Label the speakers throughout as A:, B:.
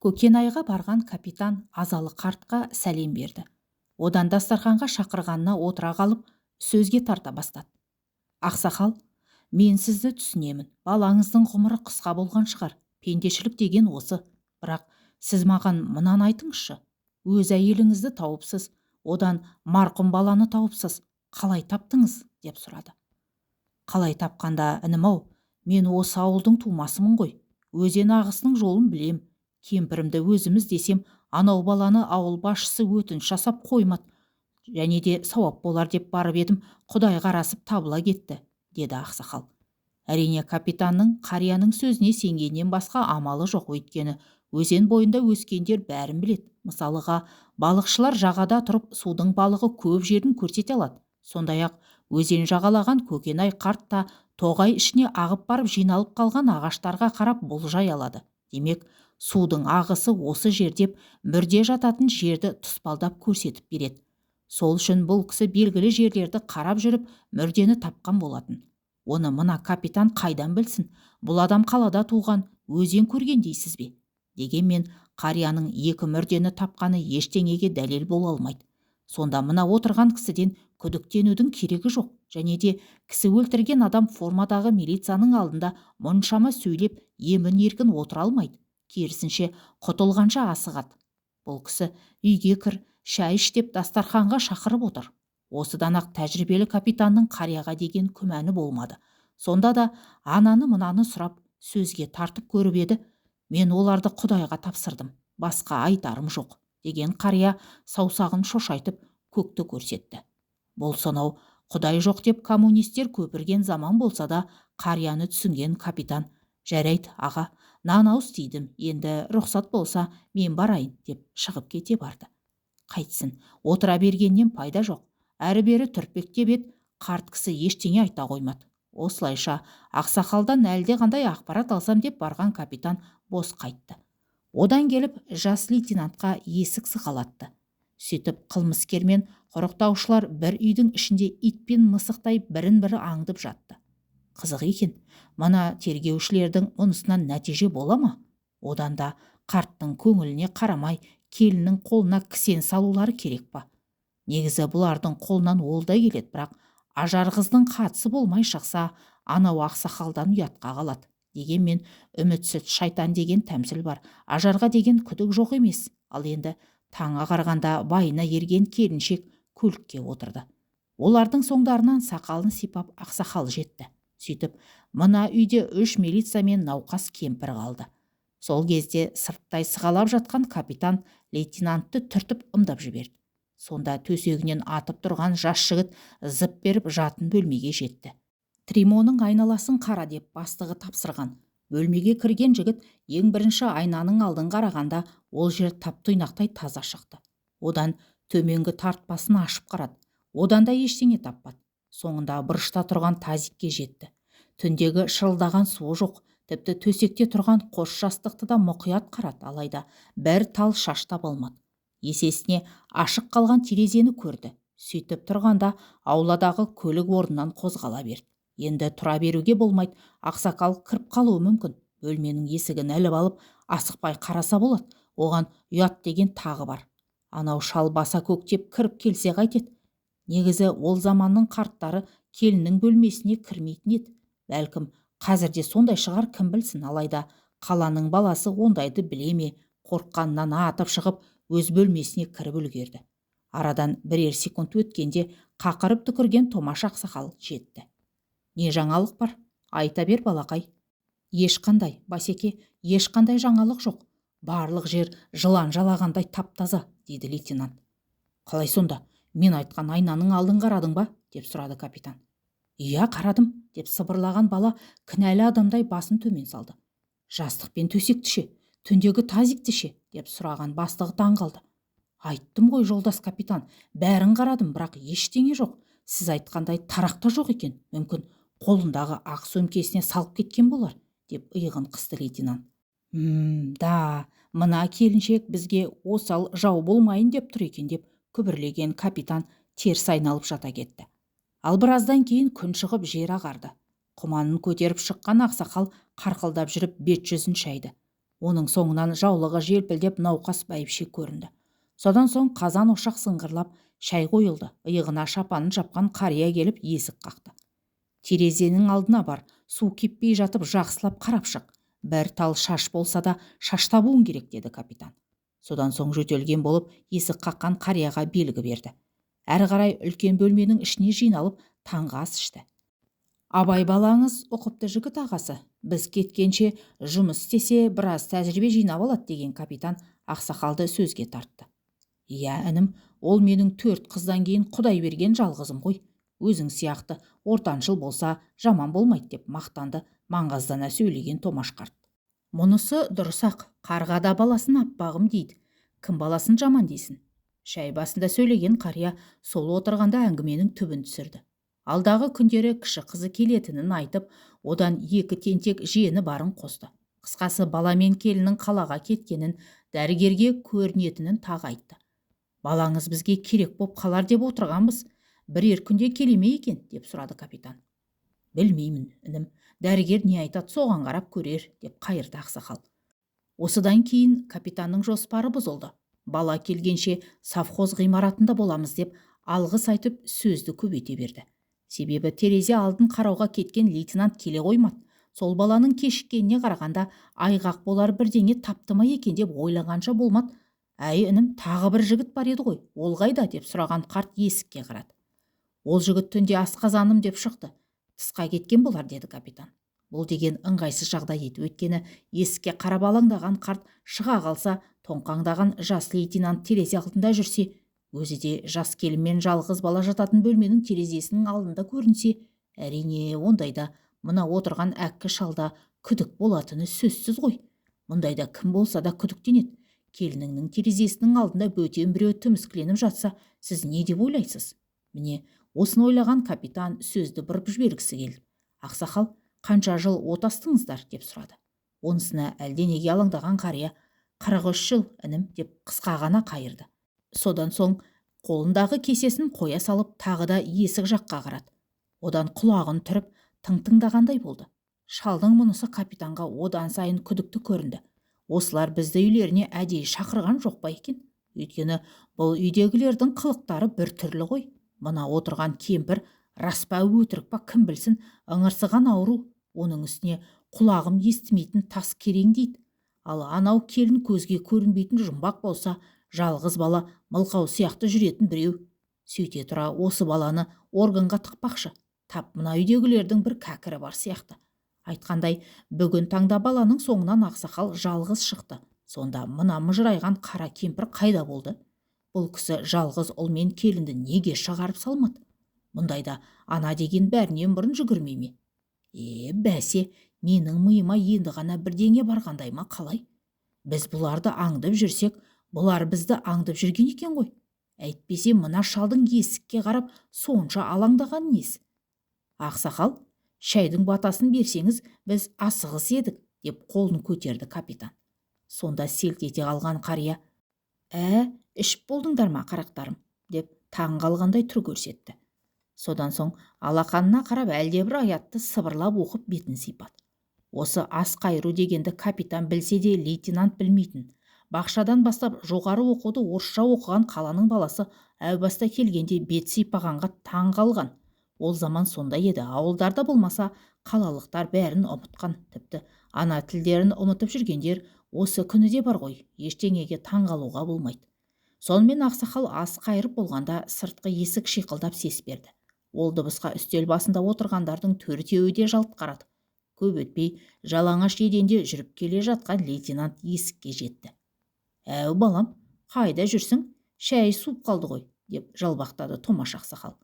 A: Көкенайға барған капитан азалы қартқа сәлем берді. Одан дастарханға шақырғанына отыра қалып, сөзге тарта бастады. Ақсақал, мен сізді түсінемін. Балаңыздың ғұмыры қысқа болған шығар. Пендешілік деген осы. Бірақ сіз маған мынаны айтыңызшы. Өз әйеліңізді тауыпсыз, одан марқұм баланы тауыпсыз. Қалай таптыңыз? Деп сұрады. Қалай тапқанда, інім-ау, мен осы ауылдың тумасымын ғой. Өзен ағысының жолын білем. Кемпірімді өзіміз десем, анау баланы ауыл басшысы өтініш жасап қоймады. Және де сауап болар деп барып едім, Құдай қарасып табыла кетті, деді ақсақал. Әрине, капитанның қарияның сөзіне сенгеннен басқа амалы жоқ, өйткені өзен бойында өскендер бәрін біледі. Мысалыға, балықшылар жағада тұрып судың балығы көп жерін көрсете алады. Сондай-ақ өзен жағалаған Көкенай қарт та тоғай ішіне ағып барып жиналып қалған ағаштарға қарап болжай алады. Демек, судың ағысы осы жер деп мүрде жататын жерді тұспалдап көрсетіп береді. Сол үшін бұл кісі белгілі жерлерді қарап жүріп мүрдені тапқан болатын. Оны мына капитан қайдан білсін? Бұл адам қалада туған, өзен көрген дейсіз бе? Дегенмен қарияның екі мүрдені тапқаны ештеңеге дәлел бола алмайды. Сонда мына отырған кісіден күдіктенудің керегі жоқ. Және де кісі өлтірген адам формадағы милицияның алдында мұншама сөйлеп емін-еркін отыра алмайды. Керісінше құтылғанша асығады. Бұл кісі үйге кір, шай іш деп дастарханға шақырып отыр. Осыдан-ақ тәжірибелі капитанның қарияға деген күмәні болмады. Сонда да ананы-мынаны сұрап сөзге тартып көріп еді, мен оларды Құдайға тапсырдым, басқа айтарым жоқ, деген қария саусағын шошайтып көкті көрсетті. Бұл сонау Құдай жоқ деп коммунистер көпірген заман болса да, қарияны түсінген капитан, жарайды, аға, нан ауыз тидім, енді рұқсат болса, мен барайын, деп шығып кете барды. Қайтсын, отыра бергеннен пайда жоқ. Әрі-бері түртпектеп ед, қарт кісі ештеңе айта қоймады. Осылайша ақсақалдан әлде қандай ақпарат алсам деп барған капитан бос қайтты. Одан келіп жас лейтенантқа есік сығалатты. Сөйтіп қылмыскер мен құрықтаушылар бір үйдің ішінде ит пен мысықтай бірін-бірі аңдып жатты. Қызық екен, мына тергеушілердің мұнысынан нәтиже бола ма? Одан да қарттың көңіліне қарамай келіннің қолына кісен салулары керек па? Негізі бұлардың қолынан ол да келеді, бірақ ажар қыздың қатысы болмай шықса, анау ақсақалдан ұятқа қалады. Дегенмен үмітсіз шайтан деген тәмсіл бар. Ажарға деген күдік жоқ емес. Ал енді таң ағарғанда байына ерген келіншек көлікке отырды. Олардың соңдарынан сақалын сипап ақсақал жетті. Сөйтіп, мына үйде 3 милиция мен науқас кемпір қалды. Сол кезде сырттай сығалап жатқан капитан лейтенантты түртіп ымдап жіберді. Сонда төсегінен атып тұрған жас жігіт зып беріп жатын бөлмеге жетті. Тримоның айналасын қара деп бастығы тапсырған. Бөлмеге кірген жігіт ең бірінші айнаның алдын қарағанда ол жер тап-тұйнақтай таза шықты. Одан төменгі тартпасын ашып қарады. Одан да ештеңе таппады. Соңында бұрышта тұрған тазикке жетті. Түндегі шырылдаған суы жоқ, тіпті төсекте тұрған қос жастықты да мұқият қарады, алайда бір тал шаш таба алмады. Есесіне ашық қалған терезені көрді. Сөйтіп тұрғанда ауладағы көлік орнынан қозғала берді. Енді тұра беруге болмайды, ақсақал кіріп қалуы мүмкін. Бөлменің есігін іліп алып, асықпай қараса болады. Оған ұят деген тағы бар. Анау шал баса көктеп кіріп келсе қайтеді. Негізі ол заманның қарттары келіннің бөлмесіне кірмейтін еді. Бәлкім, қазірде сондай шығар, кім білсін, алайда қаланың баласы ондайды біле ме, қорыққаннан атып шығып, өз бөлмесіне кіріп үлгерді. Арадан бірер секунд өткенде қақырып түкірген томаш ақсақал жетті. Не жаңалық бар? Айта бер, балақай. Ешқандай, басеке, ешқандай жаңалық жоқ. Барлық жер жылан жалағандай тап-таза, дейді лейтенант. Қалай сонда? Мен айтқан айнаның алдын қарадың ба? Деп сұрады капитан. Иә, қарадым, деп сыбырлаған бала кінәлі адамдай басын төмен салды. Жастық пен төсекті ше, түндегі тазикті ше, деп сұраған бастығы таң қалды. Айттым ғой, жолдас капитан, бәрін қарадым, бірақ ештеңе жоқ. Сіз айтқандай тарақ та жоқ екен. Мүмкін қолындағы ақ сөмкесіне салып кеткен болар, деп иығын қысты лейтенант. Да, мына келіншек бізге осал жау болмайын деп тұр екен, деп күбірлеген капитан теріс айналып жата кетті. Ал біраздан кейін күн шығып жер ағарды. Құманын көтеріп шыққан ақсақал қарқылдап жүріп бет жүзін шайды. Оның соңынан жаулығы желпілдеп науқас бәйбіше көрінді. Содан соң қазан ошақ сыңғырлап шай қойылды. Иығына шапанын жапқан қария келіп есік қақты. Терезенің алдына бар, су кеппей жатып жақсылап қарап шық. Бір тал шаш болса да шаш табуың керек, деді капитан. Содан соң жөтелген болып есік қаққан қарияға белгі берді. Әрі қарай үлкен бөлменің ішіне жиналып таңғы ас ішті. Абай балаңыз ұқыпты жігіт ағасы. Біз кеткенше жұмыс істесе біраз тәжірибе жинап алады, деген капитан ақсақалды сөзге тартты. Иә, інім, ол менің 4 қыздан кейін Құдай берген жалғызым ғой. Өзің сияқты ортаншыл болса жаман болмайды, деп мақтанды маңғаздана сөйлеген Томаш қарт. Мұнысы дұрыс-ақ, қарға да баласын аппағым дейді. Кім баласын жаман дейсін? Шай басында сөйлеген қария сол отырғанда әңгіменің түбін түсірді. Алдағы күндері кіші қызы келетінін айтып, одан 2 тентек жиені барын қосты. Қысқасы, бала мен келіннің қалаға кеткенін, дәрігерге көрінетінін тағы айтты. Балаңыз бізге керек боп қалар деп отырғанбыз. Бірер күнде келе ме екен, деп сұрады капитан. Білмеймін, інім, дәрігер не айтады соған қарап көрер, деп қайырды ақсақал. Осыдан кейін капитанның жоспары бұзылды. Бала келгенше совхоз ғимаратында боламыз деп алғыс айтып сөзді көбейте берді. Себебі терезе алдын қарауға кеткен лейтенант келе қоймады. Сол баланың кешіккеніне қарағанда айғақ болар бірдеңе тапты ма екен деп ойлағанша болмады. Әй, інім, тағы бір жігіт бар еді ғой, ол қайда, деп сұраған қарт есікке қарады. Ол жігіт түнде асқазаным деп шықты. Тысқа кеткен болар, деді капитан. Бұл деген ыңғайсыз жағдай еді. Өйткені есікке қарап алаңдаған қарт шыға қалса, тоңқаңдаған жас лейтенант терезе алдында жүрсе, өзі де жас келінмен жалғыз бала жататын бөлменің терезесінің алдында көрінсе, әрине ондайда мына отырған әккі шалда күдік болатыны сөзсіз ғой. Мұндайда кім болса да күдіктенеді. Келініңнің терезесінің алдында бөтен біреу тіміскіленіп жатса, сіз не деп ойлайсыз? Міне, осыны ойлаған капитан сөзді бұрып жібергісі келді. Ақсақал, қанша жыл отастыңыздар, деп сұрады. Онысына әлденеге алаңдаған қария, 43 жыл, інім, деп қысқа ғана қайырды. Содан соң қолындағы кесесін қоя салып, тағы да есік жаққа қарады. Одан құлағын түріп, тың-тыңдағандай болды. Шалдың мұнысы капитанға одан сайын күдікті көрінді. Осылар бізді үйлеріне әдейі шақырған жоқ па екен? Өйткені бұл үйдегілердің қылықтары бір түрлі ғой. Мына отырған кемпір рас па өтірік па кім білсін, ыңырсыған ауру, оның үстіне құлағым естімейтін тас керең дейді. Ал анау келін көзге көрінбейтін жұмбақ болса, жалғыз бала мылқау сияқты жүретін біреу. Сөйте тұра осы баланы органға тықпақшы. Тап мына үйдегілердің бір кәкірі бар сияқты. Айтқандай, бүгін таңда баланың соңынан ақсақал жалғыз шықты. Сонда мына мыжырайған қара кемпір қайда болды? Бұл кісі жалғыз ұл мен келінді неге шығарып салмады? Мұндайда ана деген бәрінен бұрын жүгірмей ме? Бәсе, менің миыма енді ғана бірдеңе барғандай ма қалай? Біз бұларды аңдып жүрсек, бұлар бізді аңдып жүрген екен ғой. Әйтпесе мына шалдың есікке қарап сонша алаңдаған несі? Ақсақал, шайдың батасын берсеңіз, біз асығыс едік, деп қолын көтерді капитан. Сонда селт ете қалған қария, ішіп болдыңдар ма, қарақтарым, деп таң қалғандай түр көрсетті. Содан соң алақанына қарап әлдебір аятты сыбырлап оқып бетін сипады. Осы ас қайыру дегенді капитан білсе де лейтенант білмейтін. Бақшадан бастап жоғары оқуды орысша оқыған қаланың баласы әу баста келгенде бет сипағанға таң қалған. Ол заман сондай еді, ауылдарда болмаса қалалықтар бәрін ұмытқан, тіпті ана тілдерін ұмытып жүргендер осы күні де бар ғой, ештеңеге таң қалуға болмайды. Сонымен ақсақал ас қайырып болғанда сыртқы есік шиқылдап сес берді. Ол дыбысқа үстел басында отырғандардың төртеуі де жалт қарады. Көп өтпей жалаңаш еденде жүріп келе жатқан лейтенант есікке жетті. Әу балам, қайда жүрсің? Шай суып қалды ғой, деп жалбақтады Томаш ақсақал.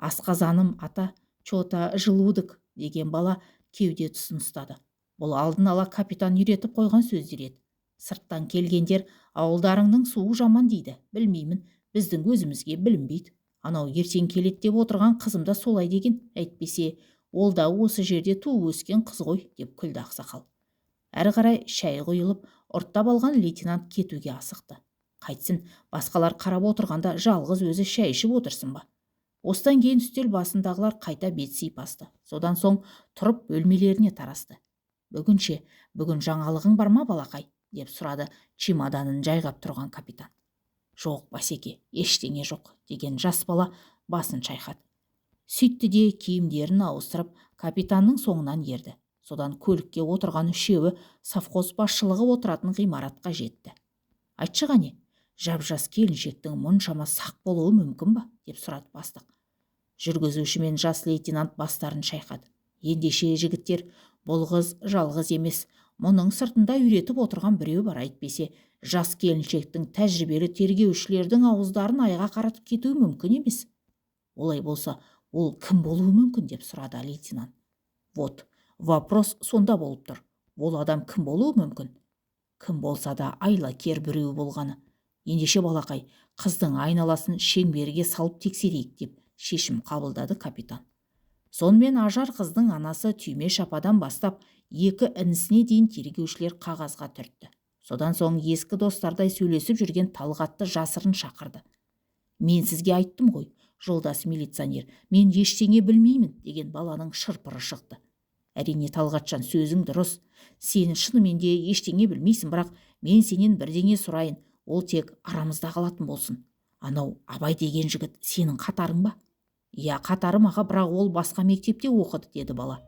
A: Асқазаным ата, чота желудок, деген бала кеуде тұсын ұстады. Бұл алдын ала капитан үйретіп қойған сөздер еді. Сырттан келгендер ауылдарыңның суы жаман дейді, білмеймін, біздің өзімізге білінбейді. Анау ертең келеді деп отырған қызым да солай деген, әйтпесе ол да осы жерде туып өскен қыз ғой, деп күлді ақсақал. Әрі қарай шай құйылып, ұрттап алған лейтенант кетуге асықты. Қайтсін, басқалар қарап отырғанда жалғыз өзі шай ішіп отырсын ба? Осыдан кейін үстел басындағылар қайта бет сипасты. Содан соң тұрып бөлмелеріне тарасты. Бүгінше, бүгін жаңалығың бар ма, балақай? Деп сұрады чемоданын жайғап тұрған капитан. Жоқ, басеке, ештеңе жоқ, деген жас бала басын шайқады. Сөйтті де киімдерін ауыстырып, капитанның соңынан ерді. Содан көлікке отырған үшеуі совхоз басшылығы отыратын ғимаратқа жетті. Айтшы қане, жап-жас келіншектің мұншама сақ болуы мүмкін ба? Деп сұрады бастық. Жүргізуші мен жас лейтенант бастарын шайқады. Ендеше, жігіттер, бұл қыз жалғыз емес. Мұның сыртында үйретіп отырған біреу бар, әйтпесе жас келіншектің тәжірибелі тергеушілердің ауыздарын айға қаратып кетуі мүмкін емес. Олай болса, ол кім болуы мүмкін, деп сұрады лейтенант. Вот, вопрос сонда болып тұр. Ол адам кім болуы мүмкін? Кім болса да, айлакер біреу болғаны. Ендеше, балақай, қыздың айналасын шеңберге салып тексерейік, деп шешім қабылдады капитан. Сонымен Ажар қыздың анасы Түймеш ападан бастап екі інісіне дейін тергеушілер қағазға түртті. Содан соң ескі достардай сөйлесіп жүрген Талғатты жасырын шақырды. Мен сізге айттым ғой, жолдас милиционер, мен ештеңе білмеймін, деген баланың шырпыры шықты. Әрине, Талғатжан, сөзің дұрыс. Сен шынымен де ештеңе білмейсің, бірақ мен сенен бірдеңе сұрайын, ол тек арамызда қалатын болсын. Анау Абай деген жігіт сенің қатарың ба? Иә, қатарым аға, бірақ ол басқа мектепте оқыды, деді бала.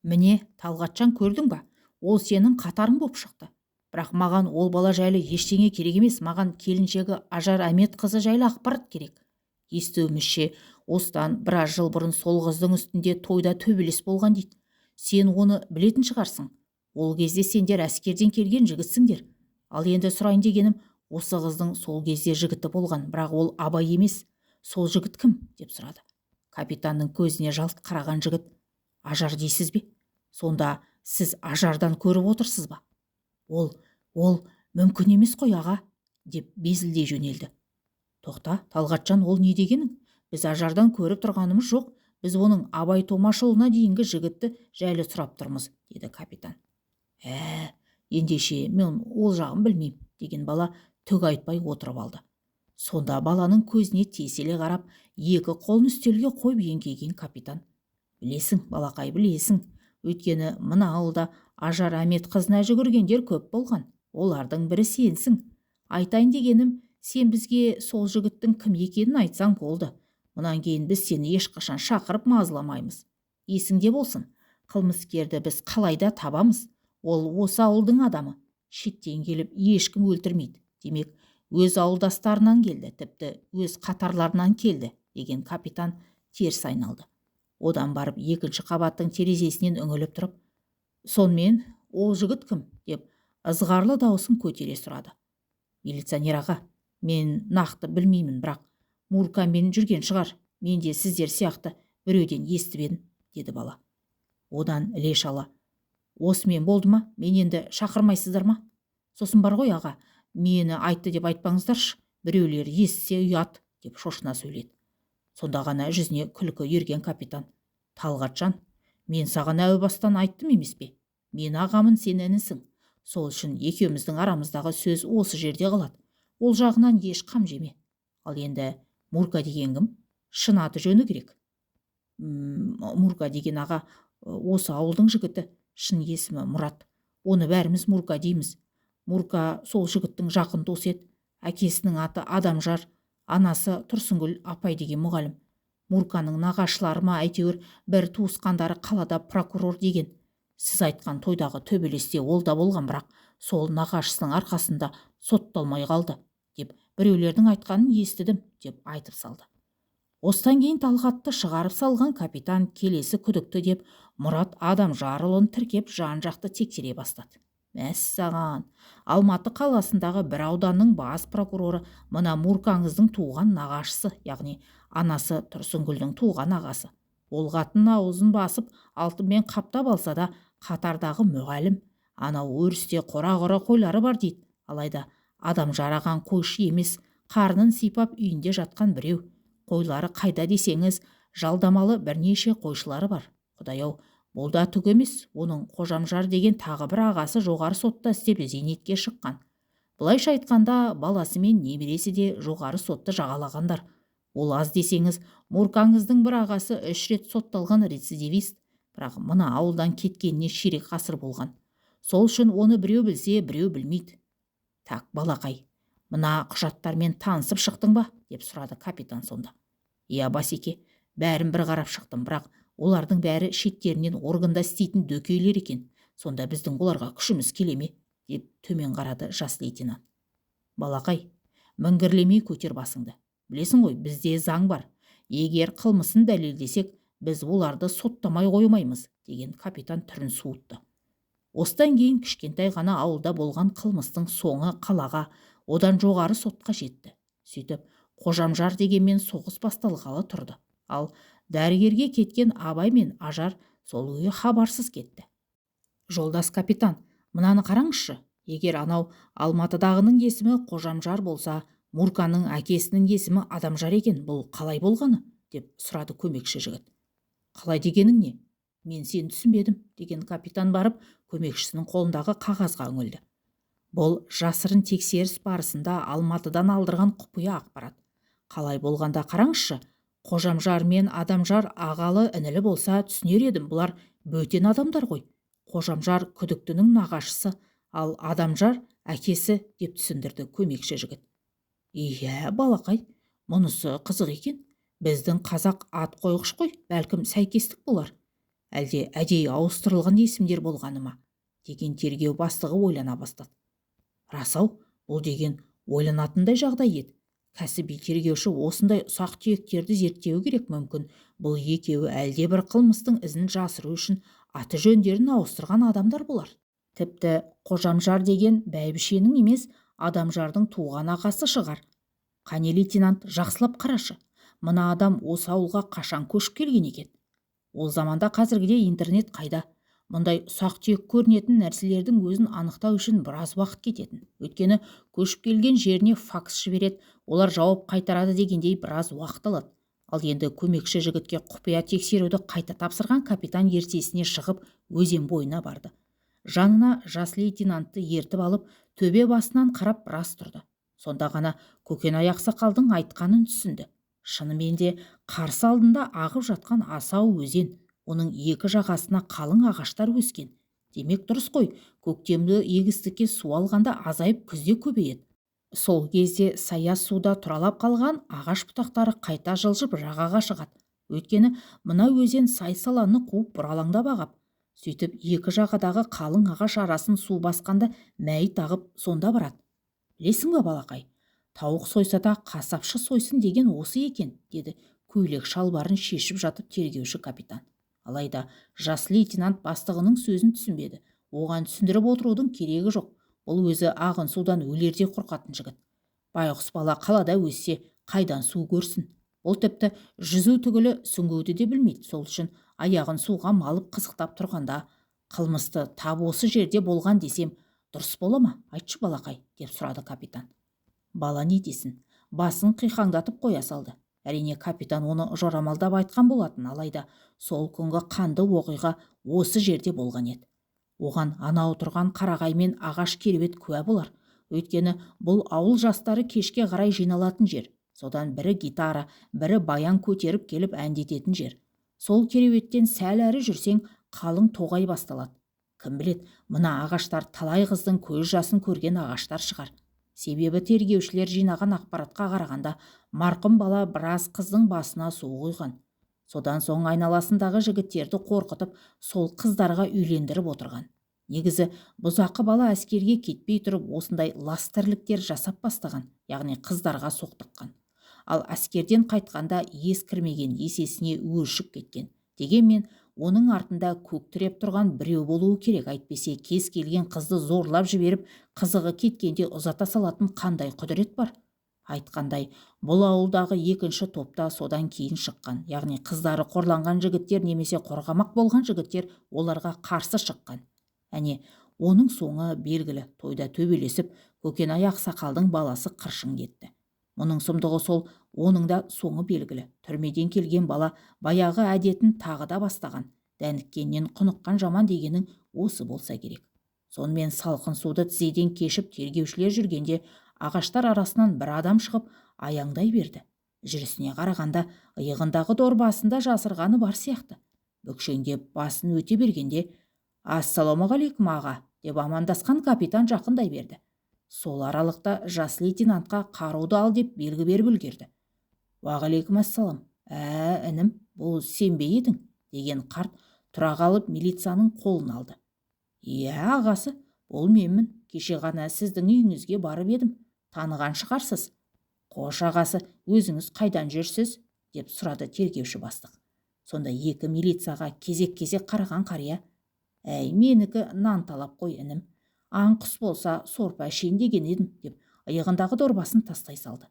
A: Міне, Талғатжан, көрдің ба? Ол сенің қатарың боп шықты. Бірақ маған ол бала жайлы ештеңе керек емес, маған келіншегі Ажар Әметқызы жайлы ақпарат керек. Естуімізше, осыдан біраз жыл бұрын сол қыздың үстінде тойда төбелес болған дейді. Сен оны білетін шығарсың. Ол кезде сендер әскерден келген жігітсіңдер. Ал енді сұрайын дегенім, осы қыздың сол кезде жігіті болған, бірақ ол Абай емес. Сол жігіт кім? Деп сұрады. Капитанның көзіне жалт қараған жігіт, Ажар дейсіз бе? Сонда сіз Ажардан көріп отырсыз ба? Ол мүмкін емес қой, аға, деп безілдей жөнелді. Тоқта, Талғатжан, ол не дегенің? Біз Ажардан көріп тұрғанымыз жоқ. Біз оның Абай Томашұлына дейінгі жігітті жайлы сұрап тұрмыз, деді капитан. Ендеше мен ол жағын білмеймін, деген бала түк айтпай отырып алды. Сонда баланың көзіне теселе қарап, екі қолын үстелге қойып еңкейген капитан. Білесің, балақай, білесің. Өйткені мына ауылда Ажар Әмет қызына жүгіргендер көп болған. Олардың бірі сенсің. Айтайын дегенім, сен бізге сол жігіттің кім екенін айтсаң болды. Мұнан кейін біз сені ешқашан шақырып мазаламаймыз. Есіңде болсын, қылмыскерді біз қалайда табамыз. Ол осы ауылдың адамы. Шеттен келіп ешкім өлтірмейді. Демек, өз ауылдастарынан келді, тіпті өз қатарларынан келді, деген капитан теріс айналды. Одан барып екінші қабаттың терезесінен үңіліп тұрып, сонымен ол жігіт кім? Деп ызғарлы даусын көтере сұрады. Милиционер аға, мен нақты білмеймін, бірақ Муркамен жүрген шығар. Мен де сіздер сияқты біреуден естіп едім, деді бала. Одан іле шала, осымен болды ма? Мен енді шақырмайсыздар ма? Сосын бар ғой, аға, мені айтты деп айтпаңыздаршы, біреулер естісе ұят, деп шошына сөйледі. Сонда ғана жүзіне күлкі ерген капитан, Талғатжан, мен саған әу бастан айттым емес пе? Мен ағамын, сен інісің. Сол үшін екеуміздің арамыздағы сөз осы жерде қалады. Ол жағынан еш қам жеме. Ал енді Мурка деген кім? Шын аты жөні керек. Мурка деген аға, осы ауылдың жігіті, шын есімі Мұрат. Оны бәріміз Мурка дейміз. Мурка сол жігіттің жақын досы еді. Әкесінің аты Адамжар, анасы Тұрсынгүл апай деген мұғалім. Мурканың нағашылары ма, әйтеуір бір туысқандары қалада прокурор деген. Сіз айтқан тойдағы төбелесте ол да болған, бірақ сол нағашысының арқасында сотталмай қалды, деп біреулердің айтқанын естідім, деп айтып салды. Осыдан кейін Талғатты шығарып салған капитан келесі күдікті деп Мұрат Адамжарұлын тіркеп жан-жақты тексере бастады. Мәссаған, Алматы қаласындағы бір ауданның бас прокуроры мына Муркаңыздың туған нағашысы, яғни анасы Тұрсынгүлдің туған ағасы. Ол қатын аузын басып, алтынмен қаптап алса да, қатардағы мұғалім, анау өрісте қора-қора қойлары бар дейді. Алайда адам жараған қойшы емес, қарнын сипап үйінде жатқан біреу. Қойлары қайда десеңіз, жалдамалы бірнеше қойшылары бар. Құдай-ау, бұл да түк емес, оның Қожамжар деген тағы бір ағасы жоғары сотта істеп зейнетке шыққан. Былайша айтқанда, баласы мен немересі де жоғары сотты жағалағандар. Ол аз десеңіз, Муркаңыздың бір ағасы 3 рет сотталған рецидивист, бірақ мына ауылдан кеткеніне ширек ғасыр болған. Сол үшін оны біреу білсе, біреу білмейді. Так, балақай, мына құжаттармен танысып шықтың ба? Деп сұрады капитан сонда. Иә, басеке, бәрін бір қарап шықтым, бірақ олардың бәрі шеттерінен органда істейтін дөкейлер екен. Сонда біздің оларға күшіміз келе ме? Деп төмен қарады жас лейтенант. Балақай, міңгірлемей көтер басыңды. Білесің ғой, бізде заң бар. Егер қылмысын дәлелдесек, біз оларды соттамай қоймаймыз, деген капитан түрін суытты. Осыдан кейін кішкентай ғана ауылда болған қылмыстың соңы қалаға, одан жоғары сотқа жетті. Сөйтіп, Қожамжар дегенмен соғыс басталғалы тұрды. Ал дәрігерге кеткен Абай мен Ажар сол күйі хабарсыз кетті. Жолдас капитан, мынаны қараңызшы. Егер анау Алматыдағының есімі Қожамжар болса, Мурканың әкесінің есімі Адамжар екен, бұл қалай болғаны? Деп сұрады көмекші жігіт. Қалай дегенің не? Мен сені түсінбедім, деген капитан барып, көмекшісінің қолындағы қағазға үңілді. Бұл жасырын тексеріс барысында Алматыдан алдырған құпия ақпарат. Қалай болғанда қараңызшы, Қожамжар мен Адамжар ағалы інілі болса түсінер едім, бұлар бөтен адамдар ғой. Қожамжар күдіктінің нағашысы, ал Адамжар әкесі, деп түсіндірді көмекші жігіт. Иә, балақай, мұнысы қызық екен. Біздің қазақ ат қойғыш қой, бәлкім сәйкестік болар. Әлде әдейі ауыстырылған есімдер болғаны ма? Деген тергеу бастығы ойлана бастады. Рас-ау, бұл деген ойланатындай жағдай еді. Кәсіби тергеуші осындай ұсақ-түйектерді зерттеуі керек, мүмкін. Бұл екеуі әлде бір қылмыстың ізін жасыру үшін аты жөндерін ауыстырған адамдар болар. Тіпті Қожамжар деген бәйбішенің емес, Адамжардың туған ағасы шығар. Қане, лейтенант, жақсылап қарашы. Мына адам осы ауылға қашан көшіп келген екен? Ол заманда қазіргідей интернет қайда? Мұндай ұсақ-түйек көрінетін нәрселердің өзін анықтау үшін біраз уақыт кететін. Өйткені көшіп келген жеріне факс жібереді, олар жауап қайтарады дегендей біраз уақыт алады. Ал енді көмекші жігітке құпия тексеруді қайта тапсырған капитан ертесіне шығып өзен бойына барды. Жанына жас лейтенантты ертіп алып, төбе басынан қарап біраз тұрды. Сонда ғана Көкенай ақсақалдың айтқанын түсінді. Шынымен де қарсы алдында ағып жатқан асау өзен, оның екі жағасына қалың ағаштар өскен. Демек дұрыс қой, көктемді егістікке су алғанда азайып күзде көбейеді. Сол кезде сая суда тұралап қалған ағаш бұтақтары қайта жылжып жағаға шығады. Өйткені мына өзен сай-саланы қуып бұралаңдап ағап, сөйтіп екі жағадағы қалың ағаш арасын су басқанда мәйіт ағып сонда барады. Білесің бе, балақай, тауық сойса да қасапшы сойсын деген осы екен, деді көйлек шалбарын шешіп жатып тергеуші капитан. Алайда жас лейтенант бастығының сөзін түсінбеді. Оған түсіндіріп отырудың керегі жоқ. Бұл өзі ағын судан өлердей қорқатын жігіт. Байғұс бала қалада өссе қайдан су көрсін? Ол тіпті жүзу түгілі сүңгуді де білмейді. Сол үшін аяғын суға малып қызықтап тұрғанда қылмысты тап осы жерде болған десем дұрыс бола ма? Айтшы, балақай, деп сұрады капитан. Бала не десін, басын қиқаңдатып қоя салды. Әрине, капитан оны жорамалдап айтқан болатын, алайда сол күнгі қанды оқиға осы жерде болған еді. Оған анау тұрған қарағай мен ағаш кереует куә болар. Өйткені бұл ауыл жастары кешке қарай жиналатын жер. Содан бірі гитара, бірі баян көтеріп келіп әндететін жер. Сол кереуеттен сәл әрі жүрсең, қалың тоғай басталады. Кім білет, мына ағаштар талай қыздың көз жасын көрген ағаштар шығар. Себебі тергеушілер жинаған ақпаратқа қарағанда, марқұм бала біраз қыздың басына су құйған. Содан соң айналасындағы жігіттерді қорқытып, сол қыздарға үйлендіріп отырған. Негізі, бұзақы бала әскерге кетпей тұрып, осындай лас тірліктер жасап бастаған, яғни қыздарға соқтыққан. Ал әскерден қайтқанда ес кірмеген, есесіне өршіп кеткен. Дегенмен, оның артында көк тіреп тұрған біреу болуы керек, әйтпесе кез келген қызды зорлап жіберіп, қызығы кеткенде ұзата салатын қандай құдірет бар? Айтқандай, бұл ауылдағы екінші топта содан кейін шыққан, яғни қыздары қорланған жігіттер немесе қорғамақ болған жігіттер оларға қарсы шыққан. Әне, оның соңы белгілі, тойда төбелесіп, Көкенай ақсақалдың баласы қыршын кетті. Мұның сұмдығы сол, оның да соңы белгілі. Түрмеден келген бала баяғы әдетін тағы да бастаған. Дәніккеннен құныққан жаман дегенің осы болса керек. Сонымен салқын суды тізеден кешіп тергеушілер жүргенде ағаштар арасынан бір адам шығып аяңдай берді. Жүрісіне қарағанда иығындағы дорбасында жасырғаны бар сияқты. Бүкшеңдеп басын өте бергенде, «Ассалаумағалейкум, аға», Деп амандасқан капитан жақындай берді. Сол аралықта жас лейтенантқа қаруды ал деп белгі беріп үлгерді. Уағалейкум ассалам. Ә, інім, бұл сен бе едің? Деген қарт тұра қалып милицияның қолын алды. Иә, ағасы, бұл менмін. Кеше ғана сіздің үйіңізге барып едім. Таныған шығарсыз. Қош, ағасы, өзіңіз қайдан жүрсіз? Деп сұрады тергеуші бастық. Сонда екі милицияға кезек-кезек қараған қария: Әй, менікі нан талап қой, інім. Аң құс болса, сорпа ішейін деген едім, деп иығындағы дорбасын тастай салды.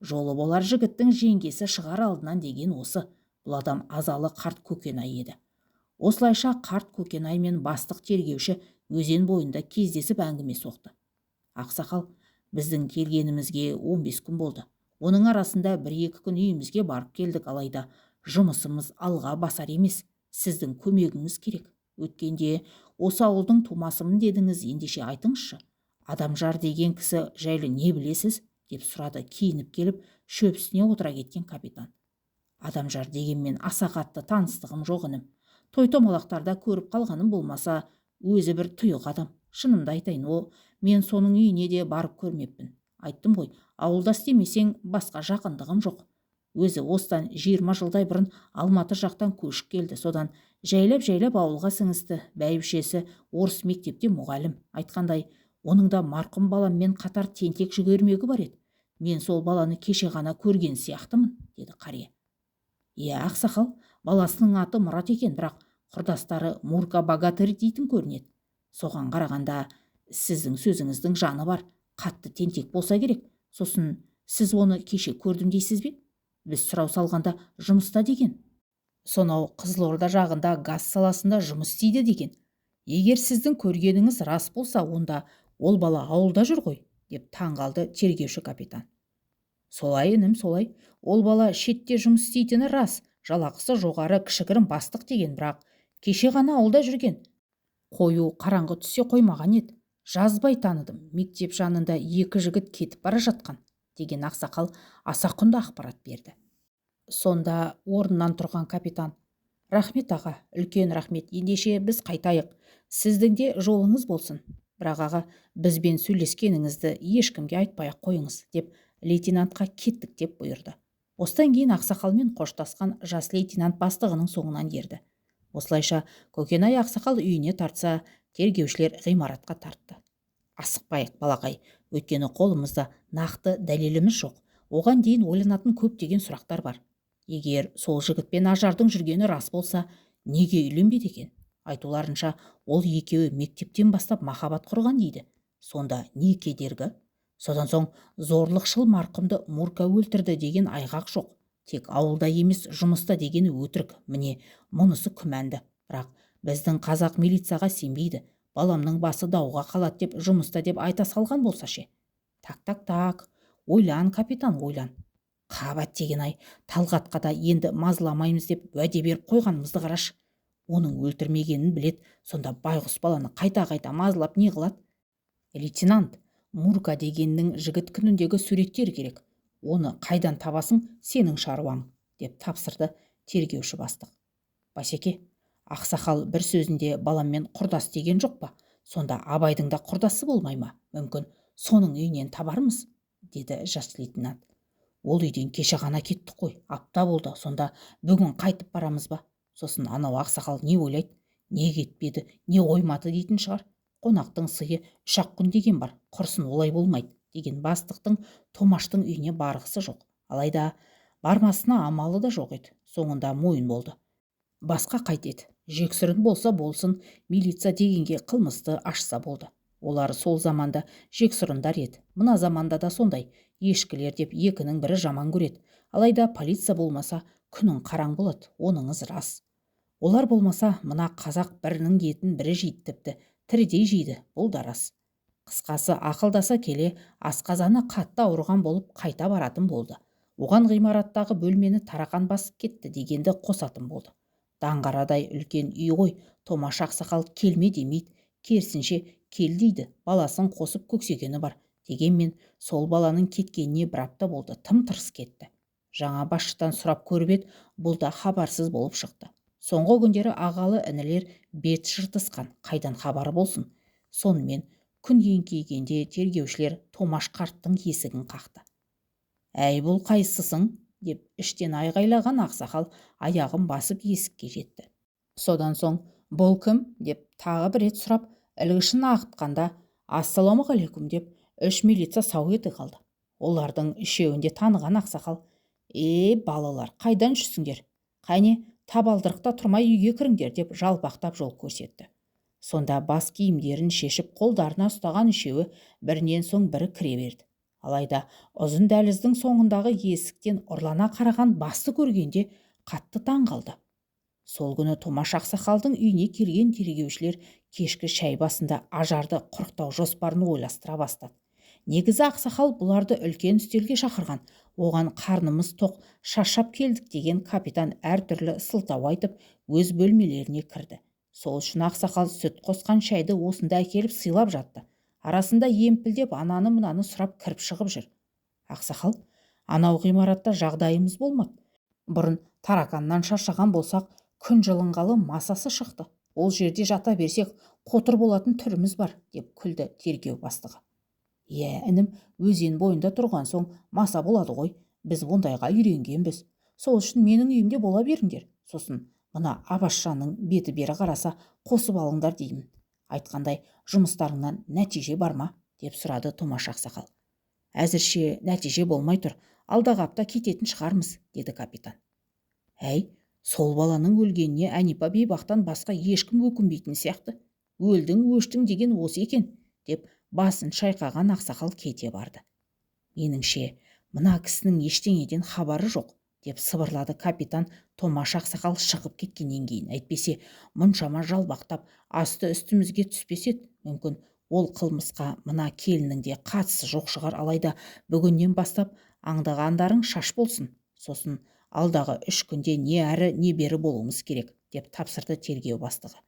A: Жолы болар жігіттің жеңгесі шығар алдынан деген осы. Бұл адам азалы қарт Көкенай еді. Осылайша қарт Көкенай мен бастық тергеуші өзен бойында кездесіп әңгіме соқты. Ақсақал, біздің келгенімізге 15 күн болды. Оның арасында 1-2 күн үйімізге барып келдік, алайда жұмысымыз алға басар емес. Сіздің көмегіңіз керек. Өткенде осы ауылдың тумасымын дедіңіз, ендеше айтыңызшы. Адамжар деген кісі жайлы не білесіз? Деп сұрады киініп келіп, шөп үстіне отыра кеткен капитан. Адамжар дегенмен аса қатты таныстығым жоқ, інім. Той-томалақтарда көріп қалғаным болмаса, өзі бір тұйық адам. Шынымды айтайын, мен соның үйіне де барып көрмеппін. Айттым ғой, ауылдас демесең, басқа жақындығым жоқ. Өзі осыдан 20 жылдай бұрын Алматы жақтан көшіп келді. Содан жайлап-жайлап ауылға сіңісті. Бәйбішесі орыс мектепте мұғалім. Айтқандай, оның да марқұм баламмен қатар тентек жүгермегі бар еді. Мен сол баланы кеше ғана көрген сияқтымын, деді қария. Иә, ақсақал, баласының аты Мұрат екен, бірақ құрдастары Мурка богатырь дейтін көрінеді. Соған қарағанда сіздің сөзіңіздің жаны бар, қатты тентек болса керек. Сосын сіз оны кеше көрдім дейсіз бе? Біз сұрау салғанда жұмыста деген. Сонау Қызылорда жағында газ саласында жұмыс істейді деген. Егер сіздің көргеніңіз рас болса, онда ол бала ауылда жүр ғой, деп таң қалды тергеуші капитан. Солай, інім, солай. Ол бала шетте жұмыс істейтіні рас, жалақысы жоғары, кішігірім бастық деген, бірақ кеше ғана ауылда жүрген. Қою қараңғы түсе қоймаған еді. Жазбай таныдым, мектеп жанында екі жігіт кетіп бара жатқан, деген ақсақал аса құнды ақпарат берді. Сонда орнынан тұрған капитан: Рахмет, аға, үлкен рахмет, ендеше біз қайтайық. Сіздің де жолыңыз болсын. Бірақ аға, бізбен сөйлескеніңізді ешкімге айтпай-ақ қойыңыз, деп лейтенантқа кеттік деп бұйырды. Осыдан кейін ақсақалмен қоштасқан жас лейтенант бастығының соңынан ерді. Осылайша Көкенай ақсақал үйіне тартса, тергеушілер ғимаратқа тартты. Асықпайық, балақай, өйткені қолымызда нақты дәлеліміз жоқ. Оған дейін ойланатын көптеген сұрақтар бар. Егер сол жігітпен Ажардың жүргені рас болса, неге үйленбеді екен? Айтуларынша, ол екеуі мектептен бастап махаббат құрған дейді. Сонда не кедергі? Содан соң зорлықшыл марқұмды Мурка өлтірді деген айғақ жоқ. Тек ауылда емес, жұмыста дегені өтірік. Міне, мұнысы күмәнді. Бірақ біздің қазақ милицияға сенбейді. Баламның басы дауға қалады деп жұмыста деп айта салған болса ше. Так, так, так. Ойлан, капитан, ойлан. Қабат деген ай, Талғатқа да енді мазаламаймыз деп уәде беріп қойғанымызды қарашы. Оның өлтірмегенін білет, сонда байғұс баланы қайта-қайта мазалап не қылады? Лейтенант, Мурка дегеннің жігіт күніндегі суреттер керек. Оны қайдан табасың, сенің шаруаң, деп тапсырды тергеуші бастық. Басеке, ақсақал бір сөзінде баламмен құрдас деген жоқ па? Сонда Абайдың да құрдасы болмай ма? Мүмкін, соның үйінен табармыз, деді жас лейтенант. Ол үйден кеше ғана кеттік қой, апта болды, сонда бүгін қайтып барамыз ба? Сосын анау ақсақал не ойлайды? Не кетпеді, не қоймады дейтін шығар. Қонақтың сыйы 3-ақ күн деген бар, құрсын олай болмайды, деген бастықтың Томаштың үйіне барғысы жоқ. Алайда бармасына амалы да жоқ еді, соңында мойын болды. Басқа қайтеді, жексұрын болса болсын, милиция дегенге қылмысты ашса болды. Олар сол заманда жексұрындар еді, мына заманда да сондай, ешкілер деп екінің бірі жаман көреді. Алайда полиция болмаса күнің қараң болады, оныңыз рас. Олар болмаса мына қазақ бірінің етін бірі жейді, тіпті тірідей жейді, бұл да рас. Қысқасы, ақылдаса келе асқазаны қатты ауырған болып қайта баратын болды. Оған ғимараттағы бөлмені тарақан басып кетті дегенді қосатын болды. Даңғарадай үлкен үй ғой, Томаш ақсақал келме демейді, керісінше кел дейді, баласын қосып көксегені бар. Дегенмен сол баланың кеткеніне бір апта болды, тым тырыс кетті. Жаңа басшыдан сұрап көріп еді, бұл да хабарсыз болып шықты. Соңғы күндері ағалы інілер бет жыртысқан, қайдан хабары болсын. Сонымен күн еңкейгенде тергеушілер Томаш қарттың есігін қақты. «Әй, бұл қайсысың?» деп іштен айғайлаған ақсақал аяғын басып есікке жетті. Содан соң «Бұл кім?» деп тағы бір рет сұрап, ілгішін ағытқанда «Ассалаумағалейкум» деп үш милиция сау ете қалды. Олардың үшеуін де таныған ақсақал: «Е, балалар, қайдан жүрсіңдер? Қане, табалдырықта тұрмай үйге кіріңдер», деп жалпақтап жол көрсетті. Сонда бас киімдерін шешіп, қолдарына ұстаған үшеуі бірінен соң бірі кіре берді. Алайда ұзын дәліздің соңындағы есіктен ұрлана қараған басты көргенде қатты таң қалды. Сол күні Томаш ақсақалдың үйіне келген тергеушілер кешкі шай басында Ажарды құрықтау жоспарын ойластыра бастады. Негізі ақсақал бұларды үлкен үстелге шақырған. Оған қарнымыз тоқ, шаршап келдік деген капитан әртүрлі сылтау айтып, өз бөлмелеріне кірді. Сол үшін ақсақал сүт қосқан шайды осында әкеліп сыйлап жатты. Арасында емпілдеп ананы-мынаны сұрап кіріп шығып жүр. Ақсақал, анау ғимаратта жағдайымыз болмады. Бұрын тараканнан шаршаған болсақ, күн жылынғалы масасы шықты. Ол жерде жата берсек, қотыр болатын түріміз бар, деп күлді тергеу бастығы. Иә, інім, өзен бойында тұрған соң маса болады ғой. Біз ондайға үйренгенбіз. Сол үшін менің үйімде бола беріңдер. Сосын мына Абашшаның беті бері қараса, қосып алыңдар деймін. Айтқандай, жұмыстарыңнан нәтиже бар ма? Деп сұрады Томаш ақсақал. Әзірше нәтиже болмай тұр. Алдағы апта кететін шығармыз, деді капитан. Әй, сол баланың өлгеніне Әнипа бейбақтан басқа ешкім өкінбейтін сияқты. Өлдің, өштің деген осы екен, деп басын шайқаған ақсақал кете барды. Меніңше, мына кісінің ештеңеден хабары жоқ, деп сыбырлады капитан Томаш ақсақал шығып кеткеннен кейін. Әйтпесе, мұншама жалбақтап асты үстімізге түспес еді. Мүмкін, ол қылмысқа мына келіннің де қатысы жоқ шығар, алайда бүгіннен бастап аңдағандарың шаш болсын. Сосын алдағы 3 күнде не әрі не бері болуымыз керек, деп тапсырды тергеу бастығы.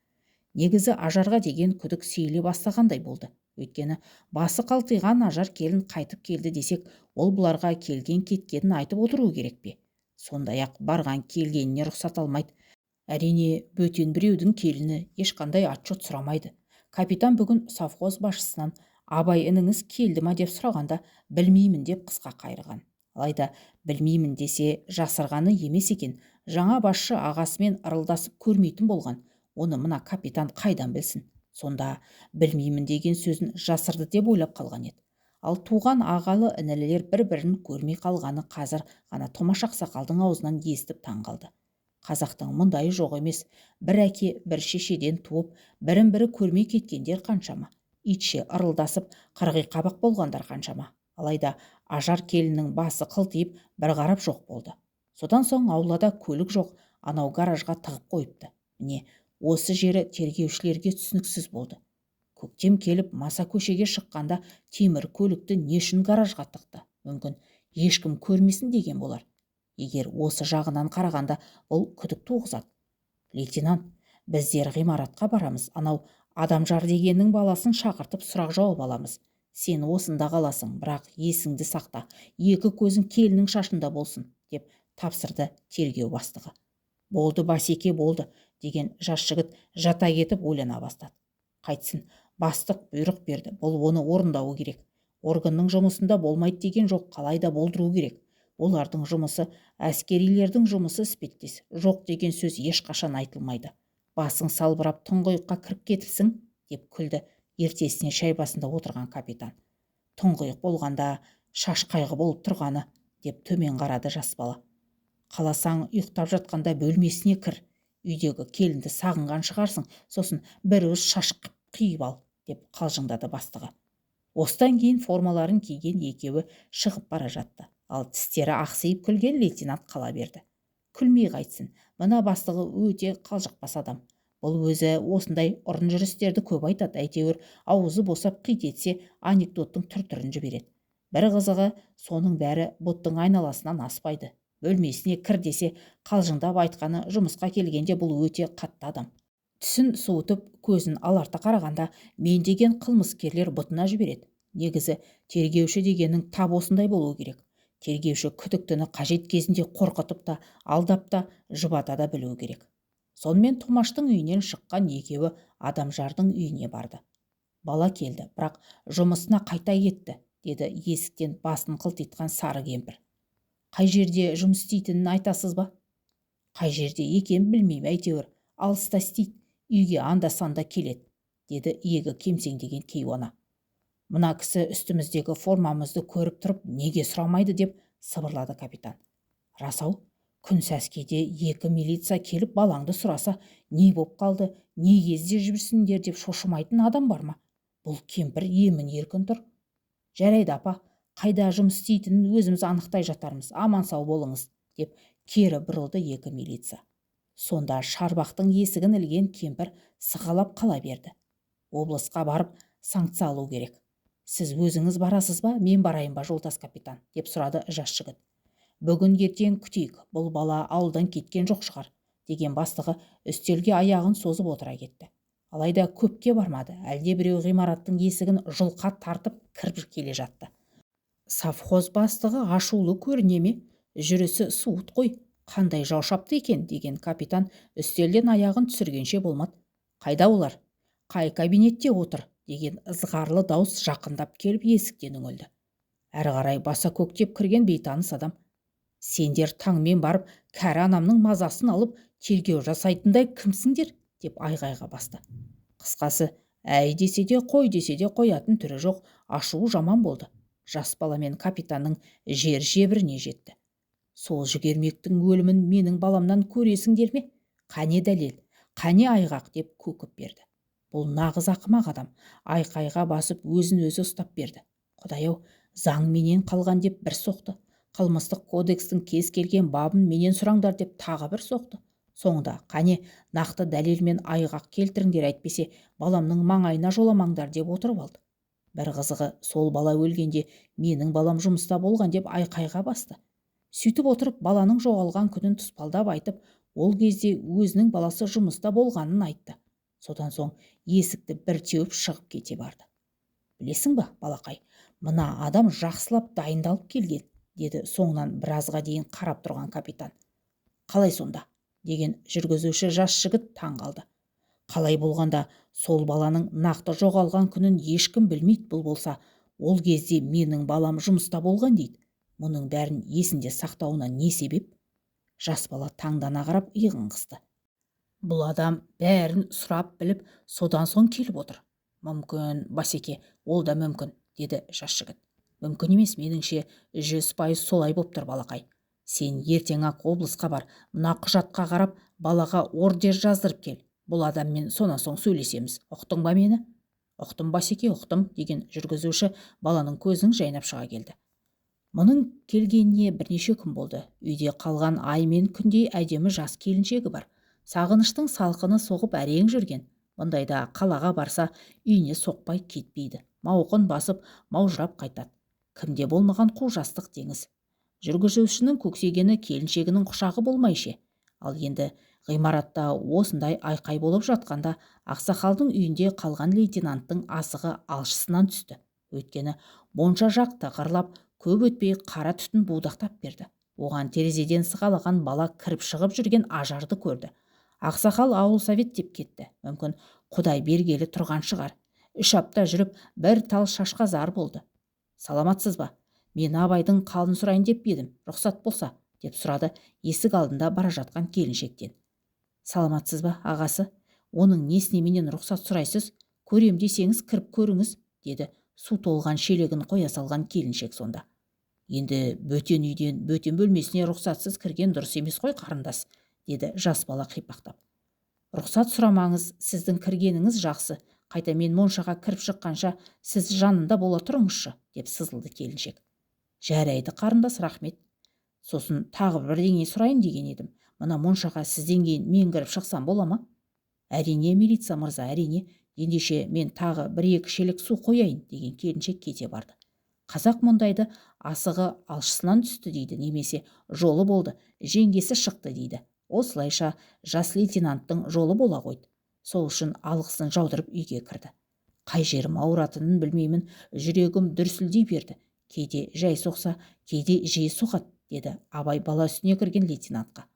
A: Негізі Ажарға деген күдік сейіле бастағандай болды. Өйткені басы қалтиған Ажар келін қайтып келді десек, ол бұларға келген кеткенін айтып отыру керек пе? Сондай-ақ барған келгеніне рұқсат алмайды. Әрине, бөтен біреудің келіні ешқандай отчет сұрамайды. Капитан бүгін совхоз басшысынан Абай ініңіз келді ма деп сұрағанда білмеймін деп қысқа қайырған. Алайда білмеймін десе жасырғаны емес екен. Жаңа басшы ағасымен ырылдасып көрмейтін болған. Оны мына капитан қайдан білсін? Сонда білмеймін деген сөзін жасырды деп ойлап қалған еді. Ал туған ағалы інілер бір-бірін көрмей қалғаны қазір ғана Томаш ақсақалдың аузынан естіп таң қалды. Қазақтың мұндайы жоқ емес. Бір әке, бір шешеден туып, бірін-бірі көрмей кеткендер қаншама. Итше ырылдасып, қырғи қабақ болғандар қаншама. Алайда Ажар келіннің басы қылтиып, бір қарап жоқ болды. Содан соң аулада көлік жоқ, анау гаражға тығып қойыпты. Міне, осы жері тергеушілерге түсініксіз болды. Көктем келіп маса көшеге шыққанда темір көлікті не үшін гаражға тықты? Мүмкін, ешкім көрмесін деген болар. Егер осы жағынан қарағанда бұл күдік туғызады. Лейтенант, біздер ғимаратқа барамыз. Анау Адамжар дегеннің баласын шақыртып сұрақ жауап аламыз. Сен осында қаласың, бірақ есіңді сақта. Екі көзің келіннің шашында болсын, деп тапсырды тергеу бастығы. Болды, басеке, болды, деген жас жігіт жата кетіп ойлана бастады. Қайтсын, бастық бұйрық берді, бұл оны орындауы керек. Органның жұмысында болмайды деген жоқ, қалай да болдыру керек. Олардың жұмысы, әскерилердің жұмысы іспеттес. Жоқ деген сөз ешқашан айтылмайды. Басың салбырап тұңғиыққа кіріп кетіпсің, деп күлді ертесіне шай басында отырған капитан. Тұңғиық болғанда шаш қайғы болып тұрғаны, деп төмен қарады жас бала. Қаласаң ұйықтап жатқанда бөлмесіне кір. Үйдегі келінді сағынған шығарсың, сосын бір уыс шаш қиып ал, деп қалжыңдады бастығы. Осыдан кейін формаларын киген екеуі шығып бара жатты. Ал тістері ақсиып күлген лейтенант қала берді. Күлмей қайтсын, мына бастығы өте қалжықпас адам. Бұл өзі осындай ұрын жүрістерді көп айтады, әйтеуір аузы босап қит етсе анекдоттың түр-түрін жібереді. Бір қызығы, соның бәрі бұттың айналасынан аспайды. Бөлмесіне кір десе қалжыңдап айтқаны, жұмысқа келгенде бұл өте қатты адам. Түсін суытып, көзін аларта қарағанда мен деген қылмыскерлер бұтына жібереді. Негізі тергеуші дегенің тап осындай болуы керек. Тергеуші күдіктіні қажет кезінде қорқытып та, алдап та, жұбата да білуі керек. Сонымен Томаштың үйінен шыққан екеуі Адамжардың үйіне барды. Бала келді, бірақ жұмысына қайта кетті, деді есіктен басын қылтитқан сары кемпір. Қай жерде жұмыс істейтінін айтасыз ба? Қай жерде екенін білмеймін, әйтеуір алыста істейді, үйге анда-санда келеді, деді иегі кемсеңдеген кейуана. Мына кісі үстіміздегі формамызды көріп тұрып неге сұрамайды, деп сыбырлады капитан. Рас-ау, күн сәскеде екі милиция келіп балаңды сұраса, не боп қалды, не кезде жүрсіңдер деп шошымайтын адам бар ма? Бұл кемпір емін еркін тұр. Жарайды, апа, қайда жұмыс істейтінін өзіміз анықтай жатармыз, аман-сау болыңыз, деп кері бұрылды екі милиция. Сонда шарбақтың есігін ілген кемпір сығалап қала берді. Облысқа барып санкция алу керек. Сіз өзіңіз барасыз ба, мен барайын ба, жолдас капитан, деп сұрады жас жігіт. Бүгін ертең күтейік, бұл бала ауылдан кеткен жоқ шығар, деген бастығы үстелге аяғын созып отыра кетті. Алайда көпке бармады, әлде біреу ғимараттың есігін жұлқа тартып кіріп келе жатты. Совхоз бастығы ашулы көріне ме? Жүрісі суыт қой, қандай жау шапты екен, деген капитан үстелден аяғын түсіргенше болмады. Қайда олар? Қай кабинетте отыр? Деген ызғарлы дауыс жақындап келіп есіктен үңілді. Әрі қарай баса көктеп кірген бейтаныс адам. Сендер таңмен барып кәрі анамның мазасын алып тергеу жасайтындай кімсіңдер? Деп айғайға басты. Қысқасы, әй десе де қой десе де қоятын түрі жоқ, ашуы жаман болды. Жас бала мен капитанның жер жебіріне жетті. Сол жүгермектің өлімін менің баламнан көресіңдер ме? Қане дәлел, қане айғақ, деп көкіп берді. Бұл нағыз ақымақ адам, айқайға басып өзін өзі ұстап берді. Құдай-ау, заң менен қалған деп бір соқты. Қылмыстық кодекстің кез келген бабын менен сұраңдар деп тағы бір соқты. Соңында қане нақты дәлел мен айғақ келтіріңдер, әйтпесе баламның маңайына жоламаңдар деп отырып алды. Бір қызығы, сол бала өлгенде менің балам жұмыста болған деп айқайға басты. Сөйтіп отырып баланың жоғалған күнін тұспалдап айтып, ол кезде өзінің баласы жұмыста болғанын айтты. Содан соң есікті бір теуіп шығып кете барды. Білесің ба, балақай, мына адам жақсылап дайындалып келген, деді соңынан біразға дейін қарап тұрған капитан. Қалай сонда? Деген жүргізуші жас жігіт таң қалды. Қалай болғанда сол баланың нақты жоғалған күнін ешкім білмейді, бұл болса, ол кезде менің балам жұмыста болған дейді. Мұның бәрін есінде сақтауына не себеп? Жас бала таңдана қарап иығын қысты. Бұл адам бәрін сұрап біліп, содан соң келіп отыр. Мүмкін, басеке, ол да мүмкін, деді жас жігіт. Мүмкін емес, меніңше 100% солай боп тұр, балақай. Сен ертең-ақ облысқа бар, мына құжатқа қарап, балаға ордер жаздырып кел. Бұл адаммен сонан соң сөйлесеміз. Ұқтың ба мені? Ұқтым, басеке, ұқтым, деген жүргізуші баланың көзін жайнап шыға келді. Мұның келгеніне бірнеше күн болды. Үйде қалған ай мен күндей әдемі жас келіншегі бар. Сағыныштың салқыны соғып әрең жүрген. Бұндайда қалаға барса, үйіне соқпай кетпейді. Мауқын басып, маужырап қайтады. Кімде болмаған қу жастық теңіз. Жүргізушінің көксегені келіншегінің құшағы болмай ше. Ал енді ғимаратта осындай айқай болып жатқанда ақсақалдың үйінде қалған лейтенанттың асығы алшысынан түсті. Өйткені монша жақ тықырлап, көп өтпей қара түтін будақтап берді. Оған терезеден сығалаған бала кіріп шығып жүрген ажарды көрді. Ақсақал ауыл совет деп кетті. Мүмкін Құдай бергелі тұрған шығар. 3 апта жүріп бір тал шашқа зар болды. Саламатсыз ба? Мен Абайдың қалын сұрайын деп едім, рұқсат болса, деп сұрады есік алдында бара жатқан келіншектен. Саламатсыз ба, ағасы? Оның несіне менен рұқсат сұрайсыз? Көрем десеңіз кіріп көріңіз, деді су толған шелегін қоя салған келіншек сонда. Енді бөтен үйден бөтен бөлмесіне рұқсатсыз кірген дұрыс емес қой, қарындас, деді жас бала қипақтап. Рұқсат сұрамаңыз, сіздің кіргеніңіз жақсы. Қайта мен моншаға кіріп шыққанша сіз жанында бола тұрыңызшы, деп сызылды келіншек. Жарайды, қарындас, рахмет. Сосын тағы бірдеңе сұрайын деген едім. Мына моншаға сізден кейін мен кіріп шықсам бола ма? Әрине, милиция мырза, әрине. Ендеше мен тағы 1-2 шелек су қояйын, деген келіншек кете барды. Қазақ мұндайды асығы алшысынан түсті дейді, немесе жолы болды, жеңгесі шықты дейді. Осылайша жас лейтенанттың жолы бола қойды. Сол үшін алғысын жаудырып үйге кірді. Қай жерім ауыратынын білмеймін, жүрегім дүрсілдей берді. Кейде жай соқса, кейде жиі соғады, деді Абай бала үстіне кірген лейтенантқа.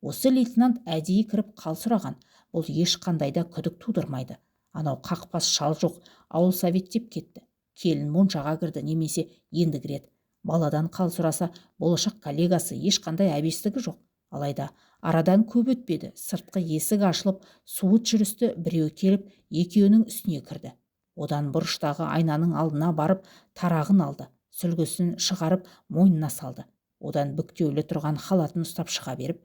A: Осы лейтенант әдейі кіріп қал сұраған. Бұл ешқандай да күдік тудырмайды. Анау қақпас шал жоқ, ауыл советтеп кетті. Келін моншаға кірді немесе енді кіреді. Баладан қал сұраса, болашақ коллегасы, ешқандай әбестігі жоқ. Алайда арадан көп өтпеді, сыртқы есік ашылып, суыт жүрісті біреу келіп, екеуінің үстіне кірді. Одан бұрыштағы айнаның алдына барып, тарағын алды, сүлгісін шығарып, мойнына салды. Одан бүктеулі тұрған халатын ұстап шыға беріп,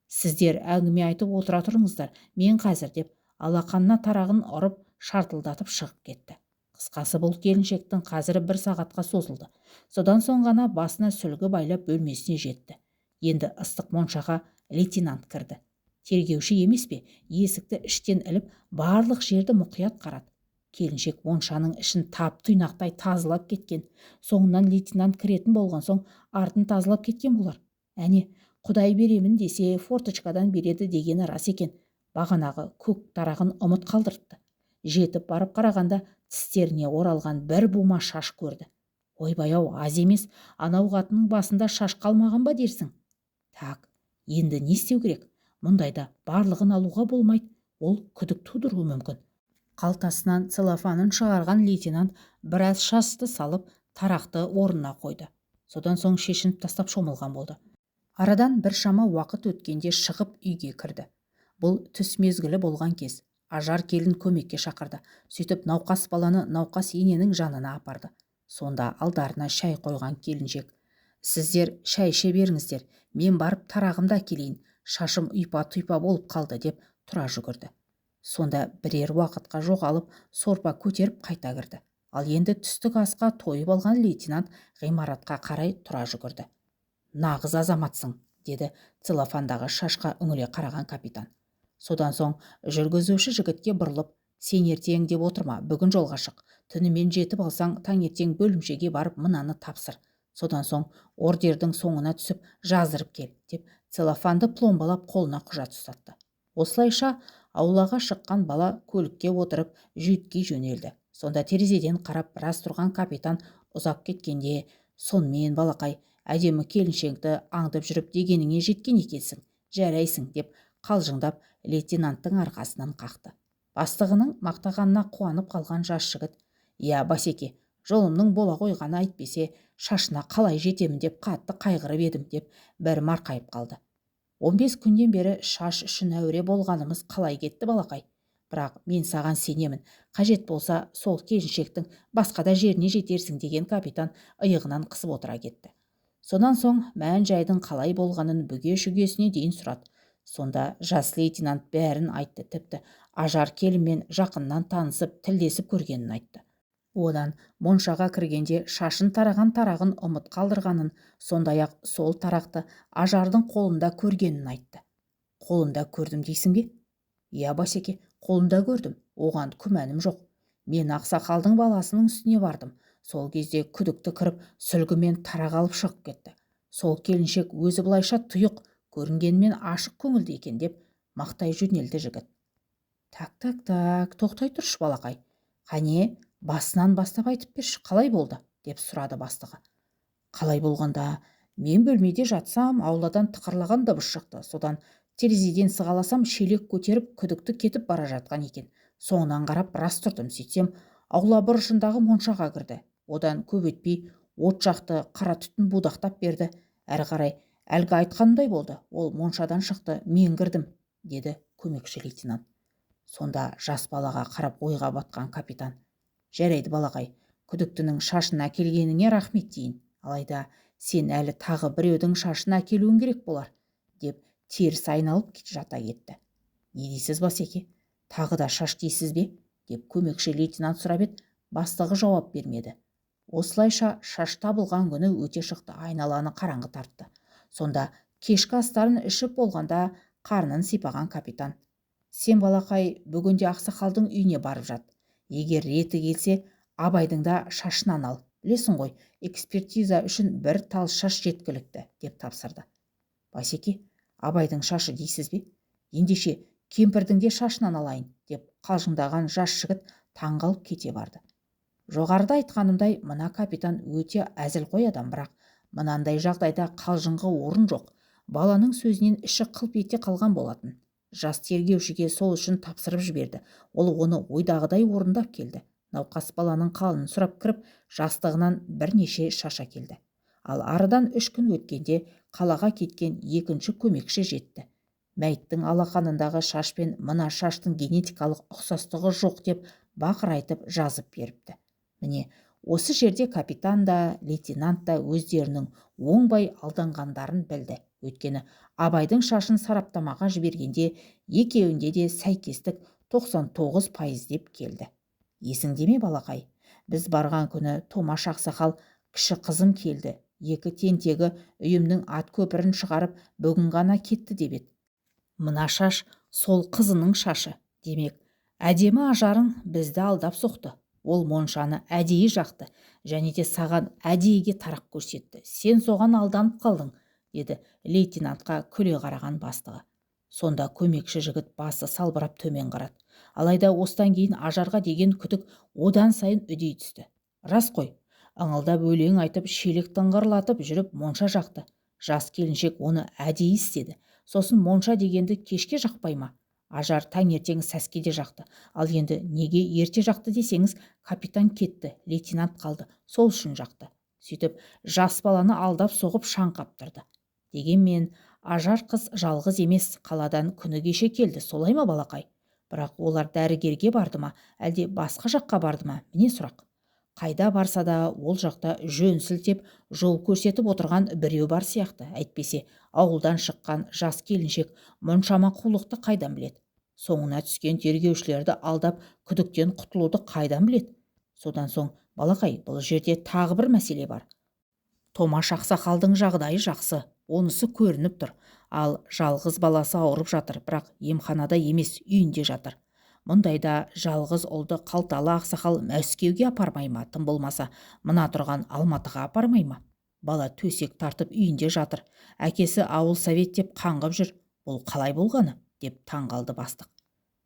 A: «Сіздер әңгіме айтып отыра тұрыңыздар, мен қазір», деп алақанына тарағын ұрып, шартылдатып шығып кетті. Қысқасы, бұл келіншектің қазірі бір сағатқа созылды. Содан соң ғана басына сүлгі байлап бөлмесіне жетті. Енді ыстық моншаға лейтенант кірді. Тергеуші емес пе, есікті іштен іліп, барлық жерді мұқият қарады. Келіншек моншаның ішін тап тұйнақтай тазалап кеткен. Соңынан лейтенант кіретін болған соң артын тазалап кеткен болар. Әне, Құдай беремін десе, форточкадан береді дегені рас екен. Бағанағы көк тарағын ұмыт қалдырыпты. Жетіп барып қарағанда, тістеріне оралған бір бума шаш көрді. Ойбай-ау, аз емес, анау қатынның басында шаш қалмаған ба дерсің? Так, енді не істеу керек? Мұндайда барлығын алуға болмайды, ол күдік тудыруы мүмкін. Қалтасынан целлофанын шығарған лейтенант біраз шашты салып, тарақты орнына қойды. Содан соң шешініп тастап шомылған болды. Арадан біршама уақыт өткенде шығып үйге кірді. Бұл түс мезгілі болған кез. Ажар келін көмекке шақырды. Сөйтіп науқас баланы науқас ененің жанына апарды. Сонда алдарына шай қойған келіншек: «Сіздер шай іше беріңіздер, мен барып тарағымды әкелейін, шашым ұйпа-тұйпа болып қалды», деп тұра жүгірді. Сонда бірер уақытқа жоғалып, сорпа көтеріп қайта кірді. Ал енді түстік асқа тойып алған лейтенант ғимаратқа қарай тұра жүгірді. «Нағыз азаматсың», деді целлофандағы шашқа үңіле қараған капитан. Содан соң жүргізуші жігітке бұрылып, «Сен ертең деп отырма, бүгін жолға шық. Түнімен жетіп алсаң, таңертең бөлімшеге барып мынаны тапсыр. Содан соң ордердің соңына түсіп жаздырып кел», деп целлофанды пломбалап қолына құжат ұстатты. Осылайша аулаға шыққан бала көлікке отырып жүйткей жөнелді. Сонда терезеден қарап біраз тұрған капитан ұзап кеткенде, «Сонымен, балақай, әдемі келіншекті аңдып жүріп дегеніңе жеткен екенсің, жарайсың», деп қалжыңдап лейтенанттың арқасынан қақты. Бастығының мақтағанына қуанып қалған жас жігіт: «Иә, басеке, жолымның бола қойғаны, әйтпесе шашына қалай жетемін деп қатты қайғырып едім», деп бір марқайып қалды. 15 күннен бері шаш үшін әуре болғанымыз қалай кетті, балақай? Бірақ мен саған сенемін, қажет болса сол келіншектің басқа да жеріне жетерсің, деген капитан иығынан қысып отыра кетті. Содан соң мән-жайдың қалай болғанын бүге-шүгесіне дейін сұрады. Сонда жас лейтенант бәрін айтты, тіпті Ажар келінмен жақыннан танысып, тілдесіп көргенін айтты. Одан моншаға кіргенде шашын тараған тарағын ұмыт қалдырғанын, сондай-ақ сол тарақты Ажардың қолында көргенін айтты. «Қолында көрдім дейсің бе?» «Иә, басеке, қолында көрдім, оған күмәнім жоқ. Мен ақсақалдың баласының үстіне бардым. Сол кезде күдікті кіріп, сүлгімен тарақ алып шығып кетті. Сол келіншек өзі былайша тұйық көрінгенмен ашық көңілді екен», деп мақтай жөнелді жігіт. Так, так, так, тоқтай тұршы, балақай. Қане, басынан бастап айтып берші, қалай болды, деп сұрады бастығы. Қалай болғанда, мен бөлмеде жатсам, ауладан тықырлаған дыбыс шықты. Содан терезеден сығаласам, шелек көтеріп күдікті кетіп бара жатқан екен. Соңынан қарап біраз тұрдым, сөйтсем, аула бұрышындағы моншаға кірді. Одан көп өтпей от жақты қара түтін будақтап берді. Әрі қарай әлгі айтқанымдай болды. Ол моншадан шықты, мен кірдім, деді көмекші лейтенант. Сонда жас балаға қарап ойға батқан капитан: «Жарайды, балақай, күдіктінің шашын әкелгеніңе рахмет дейін. Алайда сен әлі тағы біреудің шашын әкелуің керек болар», деп теріс айналып жата кетті. «Не дейсіз, басеке, тағы да шаш дейсіз бе?» деп көмекші лейтенант сұрап еді, бастығы жауап бермеді. Осылайша шаш табылған күні өте шықты, айналаны қараңғы тартты. Сонда кешкі астарын ішіп болғанда қарнын сипаған капитан: «Сен, балақай, бүгінде ақсақалдың үйіне барып жат. Егер реті келсе, Абайдың да шашынан ал. Білесің ғой, экспертиза үшін бір тал шаш жеткілікті», деп тапсырды. «Басеке, Абайдың шашы дейсіз бе? Ендеше кемпірдің де шашынан алайын», деп қалжыңдаған жас жігіт таңғалып кете барды. Жоғарыда айтқанымдай, мына капитан өте әзілқой адам, бірақ мынандай жағдайда қалжыңға орын жоқ. Баланың сөзінен іші қылп ете қалған болатын. Жас тергеушіге сол үшін тапсырып жіберді. Ол оны ойдағыдай орындап келді. Науқас баланың қалын сұрап кіріп, жастығынан бірнеше шаш әкелді. Ал арыдан 3 күн өткенде қалаға кеткен екінші көмекші жетті. Мәйіттің алақанындағы шаш пен мына шаштың генетикалық ұқсастығы жоқ деп бақырайтып жазып беріпті. Міне, осы жерде капитан да, лейтенант та өздерінің оңбай алданғандарын білді. Өйткені Абайдың шашын сараптамаға жібергенде екеуінде де сәйкестік 99% деп келді. Есіңде ме, балақай? Біз барған күні Томаш ақсақал кіші қызым келді. 2 тентегі үйімнің ат көпірін шығарып бүгін ғана кетті деп еді. Мына шаш сол қызының шашы. Демек, әдемі ажарың бізді алдап соқты. Ол моншаны әдейі жақты, және де саған әдейіге тарақ көрсетті. Сен соған алданып қалдың, деді лейтенантқа күле қараған бастығы. Сонда көмекші жігіт басы салбырап төмен қарады. Алайда осыдан кейін ажарға деген күдік одан сайын үдей түсті. Рас қой, ыңылдап өлең айтып, шелек тыңғырлатып жүріп монша жақты. Жас келіншек оны әдейі істеді. Сосын монша дегенді кешке жақпай ма? Ажар таңертең сәскеде жақты. Ал енді неге ерте жақты десеңіз, капитан кетті, лейтенант қалды, сол үшін жақты. Сөйтіп жас баланы алдап соғып шаң қаптырды. Дегенмен ажар қыз жалғыз емес, қаладан күні кеше келді, солай ма, балақай? Бірақ олар дәрігерге барды ма, әлде басқа жаққа барды ма? Міне сұрақ. Қайда барса да ол жақта жөн сілтеп, жол көрсетіп отырған біреу бар сияқты. Әйтпесе, ауылдан шыққан жас келіншек мұншама қулықты қайдан біледі? Соңына түскен тергеушілерді алдап күдіктен құтылуды қайдан біледі? Содан соң, балақай, бұл жерде тағы бір мәселе бар. Томаш ақсақалдың жағдайы жақсы, онысы көрініп тұр. Ал жалғыз баласы ауырып жатыр, бірақ емханада емес, үйінде жатыр. Мұндайда жалғыз ұлды қалталы ақсақал Мәскеуге апармай ма, тым болмаса мына тұрған Алматыға апармай ма? Бала төсек тартып үйінде жатыр. Әкесі ауыл совет деп қаңғып жүр. Бұл қалай болғаны? Деп таң қалды бастық.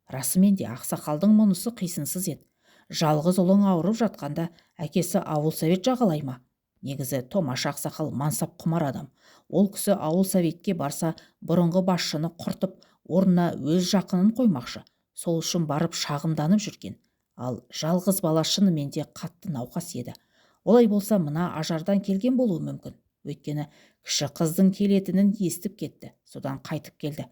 A: Расымен де ақсақалдың мұнысы қисынсыз еді. Жалғыз ұлың ауырып жатқанда әкесі ауыл совет жағалай ма? Негізі Томаш ақсақал мансап құмар адам. Ол кісі ауыл советке барса, бұрынғы басшыны құртып, орнына өз жақынын қоймақшы. Сол үшін барып шағымданып жүрген. Ал жалғыз бала шынымен де қатты науқас еді. Олай болса, мына ажардан келген болуы мүмкін. Өйткені кіші қыздың келетінін естіп кетті. Содан қайтып келді.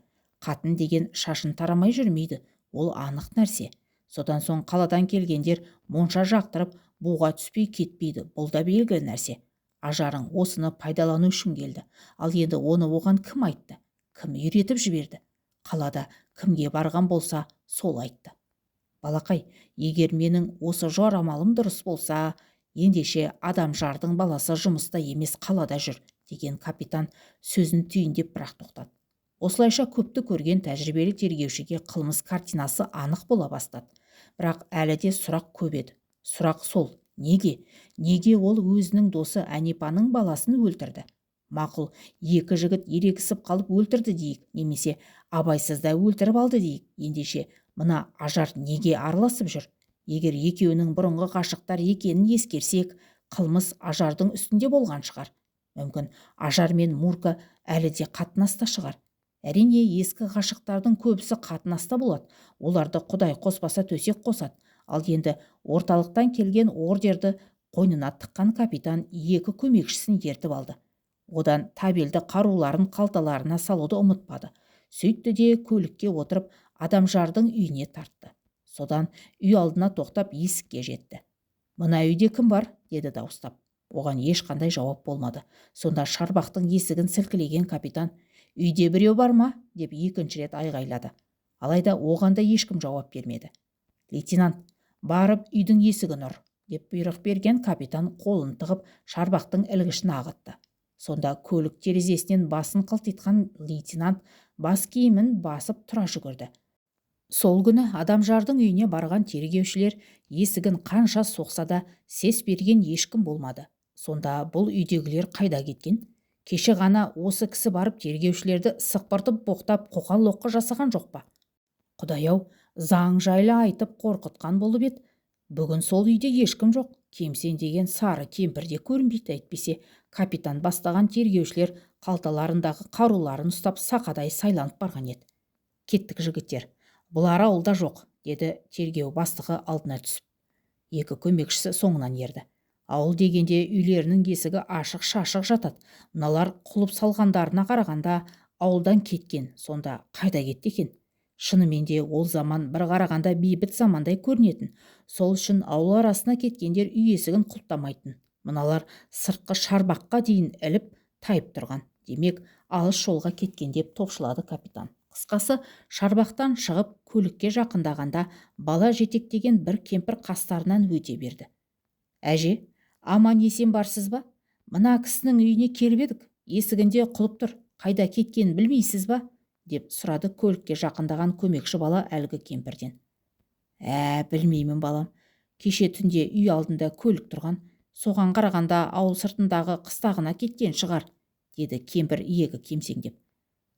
A: Қатын деген шашын тарамай жүрмейді. Ол анық нәрсе. Содан соң қаладан келгендер монша жақтырып, буға түспей кетпейді. Бұл да белгілі нәрсе. Ажарың осыны пайдалану үшін келді. Ал енді оны оған кім айтты? Кім үйретіп жіберді? Қалада кімге барған болса, сол айтты. Балақай, егер менің осы жорамалым дұрыс болса, ендеше Адамжардың баласы жұмыста емес қалада жүр, деген капитан сөзін түйіндеп бірақ тоқтады. Осылайша көпті көрген тәжірибелі тергеушіге қылмыс картинасы анық бола бастады. Бірақ әлі де сұрақ көп еді. Сұрақ сол, неге? Неге ол өзінің досы Әнипаның баласын өлтірді? Мақұл, екі жігіт ерегісіп қалып өлтірді дейік, немесе абайсызда өлтіріп алды дейік. Ендеше, мына ажар неге араласып жүр? Егер екеуінің бұрынғы ғашықтар екенін ескерсек, қылмыс ажардың үстінде болған шығар. Мүмкін, ажар мен Мурка әлі де қатынаста шығар. Әрине, ескі ғашықтардың көбісі қатынаста болады. Оларды Құдай қоспаса төсек қосады. Ал енді орталықтан келген ордерді қойнына тыққан капитан екі көмекшісін ертіп алды. Одан табелді қаруларын қалталарына салуды ұмытпады. Сөйтті де көлікке отырып Адамжардың үйіне тартты. Содан үй алдына тоқтап есікке жетті. Мына үйде кім бар? Деді дауыстап. Оған ешқандай жауап болмады. Сонда шарбақтың есігін сілкілеген капитан, үйде біреу бар ма? Деп екінші рет айғайлады. Алайда оған да ешкім жауап бермеді. Лейтенант, барып үйдің есігін ұр, деп бұйрық берген капитан қолын тығып шарбақтың ілгішін ағытты. Сонда көлік терезесінен басын қылтитқан лейтенант бас киімін басып тұра жүгірді. Сол күні Адамжардың үйіне барған тергеушілер есігін қанша соқса да сес берген ешкім болмады. Сонда бұл үйдегілер қайда кеткен? Кеше ғана осы кісі барып тергеушілерді сықпыртып боқтап қоқан-лоққы жасаған жоқ па? Құдай-ау, заң жайлы айтып қорқытқан болып еді. Бүгін сол үйде ешкім жоқ. Кемсен деген сары кемпір де көрінбейді, әйтпесе капитан бастаған тергеушілер қалталарындағы қаруларын ұстап сақадай сайланып барған еді. Кеттік, жігіттер. Бұлар ауылда жоқ, деді тергеу бастығы алдына түсіп. Екі көмекшісі соңынан ерді. Ауыл дегенде үйлерінің есігі ашық-шашық жатады. Мыналар құлып салғандарына қарағанда ауылдан кеткен. Сонда қайда кетті екен? Шынымен де ол заман бір қарағанда бейбіт замандай көрінетін. Сол үшін ауыл арасына кеткендер үй есігін құлыптамайтын. Мыналар сыртқы шарбаққа дейін іліп тайып тұрған. Демек, алыс жолға кеткен деп топшылады капитан. Қысқасы, шарбақтан шығып көлікке жақындағанда бала жетектеген бір кемпір қастарынан өте берді. Әже, аман есен барсыз ба? Мына кісінің үйіне келіп едік, есігінде құлып тұр, қайда кеткенін білмейсіз ба? Деп сұрады көлікке жақындаған көмекші бала әлгі кемпірден. Білмеймін, балам. Кеше түнде үй алдында көлік тұрған. Соған қарағанда ауыл сыртындағы қыстағына кеткен шығар, деді кемпір иегі кемсеңдеп.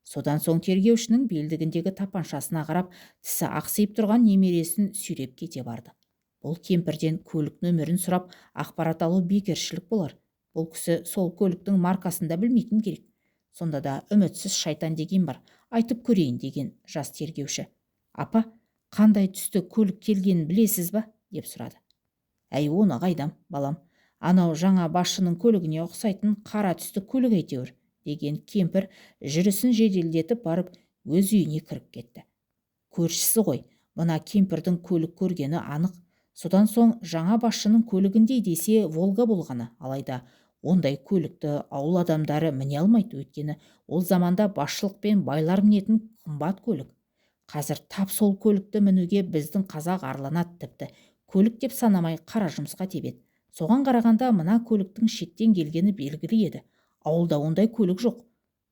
A: Содан соң тергеушінің белдігіндегі тапаншасына қарап, тісі ақсиып тұрған немересін сүйреп кете барды. Бұл кемпірден көлік нөмірін сұрап, ақпарат алу бекершілік болар. Бұл кісі сол көліктің маркасын да білмейтін керек. Сонда да үмітсіз шайтан деген бар, айтып көрейін деген жас тергеуші. Апа, қандай түсті көлік келгенін білесіз ба? Деп сұрады. Әй, оны қайдам, балам. Анау жаңа басшының көлігіне ұқсайтын қара түсті көлік әйтеуір, деген кемпір жүрісін жеделдетіп барып өз үйіне кіріп кетті. Көршісі ғой, мына кемпірдің көлік көргені анық. Содан соң жаңа басшының көлігіндей десе Волга болғаны. Алайда ондай көлікті ауыл адамдары міне алмайды, өйткені ол заманда басшылық пен байлар мінетін қымбат көлік. Қазір тап сол көлікті мінуге біздің қазақ арланады, тіпті көлік деп санамай қара жұмысқа тебеді. Соған қарағанда мына көліктің шеттен келгені белгілі еді. Ауылда ондай көлік жоқ.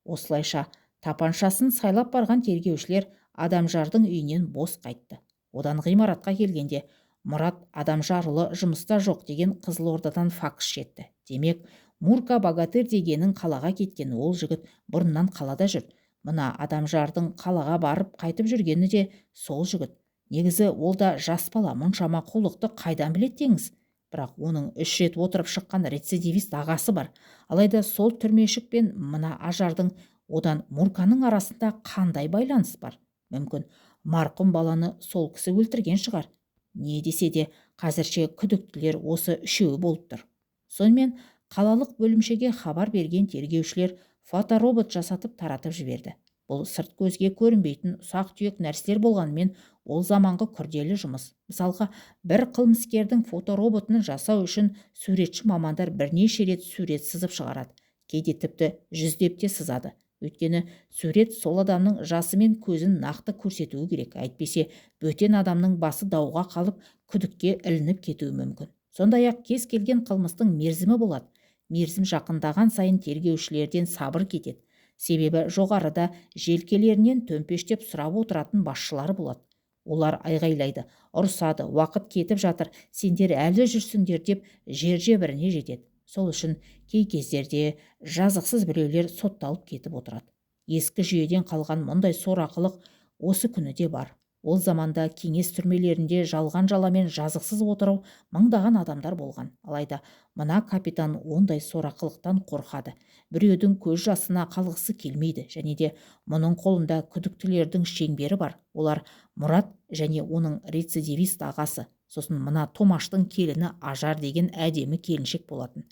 A: Осылайша тапаншасын сайлап барған тергеушілер Адамжардың үйінен бос қайтты. Одан ғимаратқа келгенде Мұрат Адамжарұлы жұмыста жоқ деген Қызылордадан факс жетті. Демек, Мурка Богатырь дегенің қалаға кеткен, ол жігіт бұрыннан қалада жүр. Мына Адамжардың қалаға барып қайтып жүргені де сол жігіт. Негізі ол да жас бала, мұншама қулықты қайдан біледі деңіз? Бірақ оның 3 рет отырып шыққан рецидивист ағасы бар. Алайда сол түрмешік пен мына Ажардың, одан Мурканың арасында қандай байланыс бар? Мүмкін, марқұм баланы сол кісі өлтірген шығар. Не десе де, қазірше күдіктілер осы үшеуі болып тұр. Сонымен қалалық бөлімшеге хабар берген тергеушілер фоторобот жасатып таратып жіберді. Бұл сырт көзге көрінбейтін ұсақ-түйек нәрселер болғанымен ол заманғы күрделі жұмыс. Мысалға, бір қылмыскердің фотороботын жасау үшін суретші мамандар бірнеше рет сурет сызып шығарады. Кейде тіпті жүздеп те сызады. Өйткені сурет сол адамның жасы мен көзін нақты көрсетуі керек. Әйтпесе бөтен адамның басы дауға қалып, күдікке ілініп кетуі мүмкін. Сондай-ақ кез келген қылмыстың мерзімі болады. Мерзім жақындаған сайын тергеушілерден сабыр кетеді. Себебі жоғарыда желкелерінен төмпештеп сұрап отыратын басшылары болады. Олар айғайлайды, ұрсады, уақыт кетіп жатыр, сендер әлі жүрсіңдер деп жер-жебіріне жетеді. Сол үшін кей кездерде жазықсыз біреулер сотталып кетіп отырады. Ескі жүйеден қалған мұндай сорақылық осы күні де бар. Ол заманда кеңес түрмелерінде жалған жаламен жазықсыз отыру мыңдаған адамдар болған. Алайда мына капитан ондай сорақылықтан қорқады. Біреудің көз жасына қалғысы келмейді. Және де мұның қолында күдіктілердің шеңбері бар. Олар Мұрат және оның рецидивист ағасы. Сосын мына Томаштың келіні Ажар деген әдемі келіншек болатын.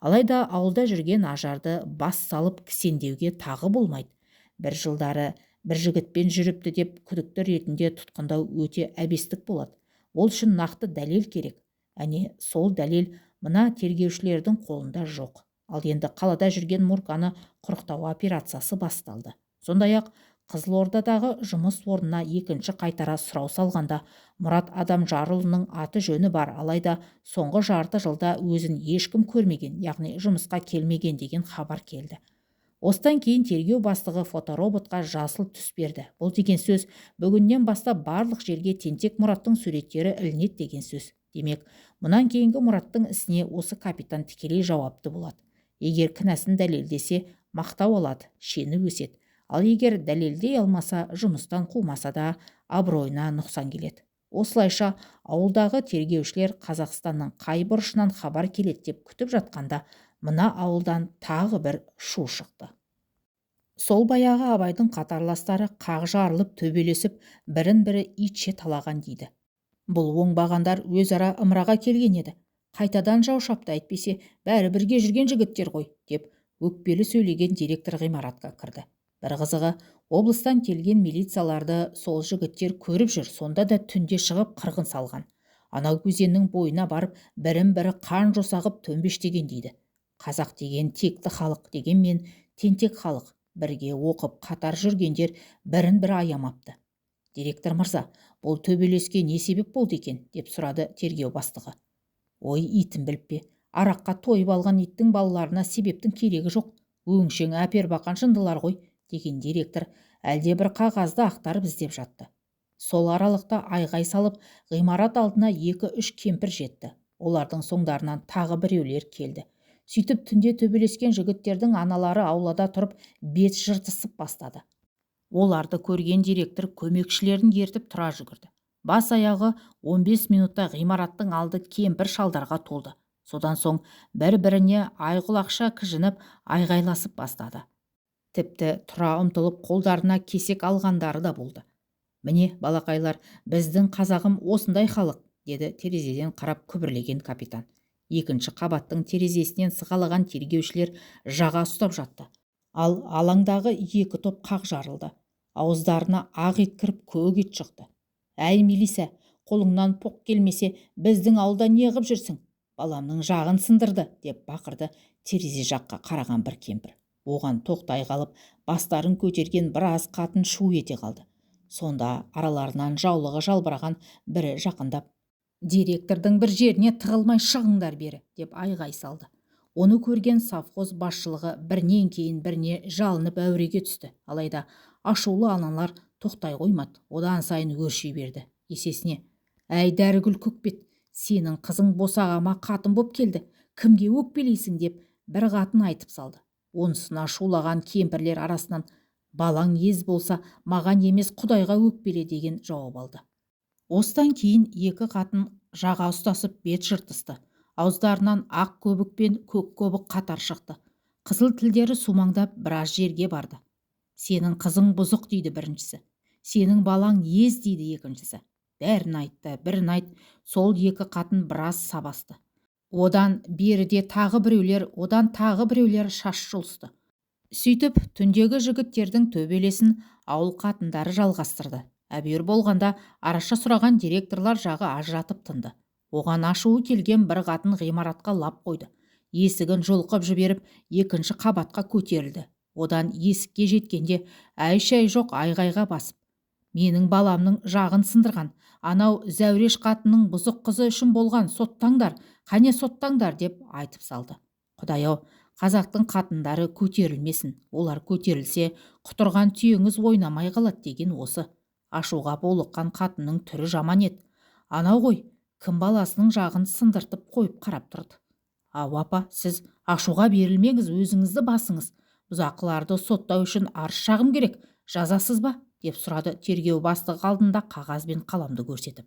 A: Алайда ауылда жүрген Ажарды бас салып кісендеуге тағы болмайды. Бір жылдары бір жігітпен жүріпті деп күдікті ретінде тұтқындау өте әбестік болады. Ол үшін нақты дәлел керек. Әне сол дәлел мына тергеушілердің қолында жоқ. Ал енді қалада жүрген Мурканы құрықтау операциясы басталды. Сондай-ақ Қызылордадағы жұмыс орнына екінші қайтара сұрау салғанда Мұрат Адамжарұлының аты жөні бар, алайда соңғы жарты жылда өзін ешкім көрмеген, яғни жұмысқа келмеген деген хабар келді. Осыдан кейін тергеу бастығы фотороботқа жасыл түс берді. Бұл деген сөз, бүгіннен бастап барлық жерге тентек Мұраттың суреттері ілінеді деген сөз. Демек, мұнан кейінгі Мұраттың ісіне осы капитан тікелей жауапты болады. Егер кінәсін дәлелдесе, мақтау алады, шені өседі. Ал егер дәлелдей алмаса, жұмыстан қумаса да абыройына нұқсан келеді. Осылайша ауылдағы тергеушілер Қазақстанның қай бұрышынан хабар келеді деп күтіп жатқанда, мына ауылдан тағы бір шу шықты. Сол баяғы Абайдың қатарластары қақ жарылып төбелесіп, бірін-бірі итше талаған дейді. Бұл оңбағандар өзара ымыраға келген еді. Қайтадан жау шапты, әйтпесе бәрі бірге жүрген жігіттер ғой, деп өкпелі сөйлеген директор ғимаратқа кірді. Бір қызығы, облыстан келген милицияларды сол жігіттер көріп жүр, сонда да түнде шығып қырғын салған. Анау өзеннің бойына барып, бірін-бірі қан жоса ғып төмпештеген дейді. Қазақ деген текті халық, дегенмен тентек халық, бірге оқып қатар жүргендер бірін-бірі аямапты. Директор мырза, бұл төбелеске не себеп болды екен, деп сұрады тергеу бастығы. Ой, итін біліп пе, араққа тойып алған иттің балаларына себептің керегі жоқ, өңшең әпер бақан жындылар ғой, деген директор әлде бір қағазды ақтарып іздеп жатты. Сол аралықта айғай салып, ғимарат алдына 2-3 кемпір жетті. Олардың соңдарынан тағы біреулер келді. Сөйтіп түнде төбелескен жігіттердің аналары аулада тұрып бет жыртысып бастады. Оларды көрген директор көмекшілерін ертіп тұра жүгірді. Бас аяғы 15 минутта ғимараттың алды кемпір шалдарға толды. Содан соң бір-біріне айғұлақша кіжініп айғайласып бастады. Тіпті тұра ұмтылып қолдарына кесек алғандары да болды. Міне, балақайлар, біздің қазағым осындай халық, деді терезеден қарап күбірлеген капитан. Екінші қабаттың терезесінен сығалаған тергеушілер жаға ұстап жатты. Ал алаңдағы екі топ қақ жарылды. Ауыздарына ақ ет кіріп, көк ет шықты. Әй, милиса, қолыңнан поқ келмесе, біздің ауылда не ғып жүрсің? Баламның жағын сындырды, деп бақырды терезе жаққа қараған бір кемпір. Оған тоқтай қалып, бастарын көтерген біраз қатын шу ете қалды. Сонда араларынан жаулығы жалбыраған бірі жақындап, директордың бір жеріне тығылмай шығыңдар бері, деп айғай салды. Оны көрген совхоз басшылығы бірінен кейін біріне жалынып әуреге түсті. Алайда ашулы аналар тоқтай қоймады, одан сайын өрши берді. Есесіне, әй Дәрігүл көкбет, сенің қызың босағама қатын боп келді, кімге өкпелейсің, деп бір қатын айтып салды. Онысына шулаған кемпірлер арасынан балаң ез болса, маған емес Құдайға өкпеле деген жауап алды. Осыдан кейін екі қатын жаға ұстасып бет жыртысты. Ауыздарынан ақ көбік пен көк көбік қатар шықты. Қызыл тілдері сумаңдап біраз жерге барды. Сенің қызың бұзық, дейді біріншісі. Сенің балаң ез, дейді екіншісі. Бәрін айтты, бірін айт, сол екі қатын біраз сабасты. Одан беріде тағы біреулер, одан тағы біреулер шаш жұлысты. Сөйтіп, түндегі жігіттердің төбелесін ауыл қатындары жалғастырды. Әбүйір болғанда араша сұраған директорлар жағы ажыратып тынды. Оған ашуы келген бір қатын ғимаратқа лап қойды. Есігін жұлқып жіберіп, екінші қабатқа көтерілді. Одан есікке жеткенде әй-шәй жоқ айғайға басып, менің баламның жағын сындырған, анау Зәуреш қатынның бұзық қызы үшін болған, соттаңдар, қане соттаңдар, деп айтып салды. Құдай-ау, қазақтың қатындары көтерілмесін, олар көтерілсе, құтырған түйеңіз ойнамай қалады деген осы. Ашуға булыққан қатынның түрі жаман еді. Анау ғой, кім баласының жағын сындыртып қойып қарап тұрды. Ау, апа, сіз ашуға берілмеңіз, өзіңізді басыңыз. Бұзақыларды соттау үшін арыз шағым керек, жазасыз ба? Деп сұрады тергеу бастығы алдында қағаз бен қаламды көрсетіп.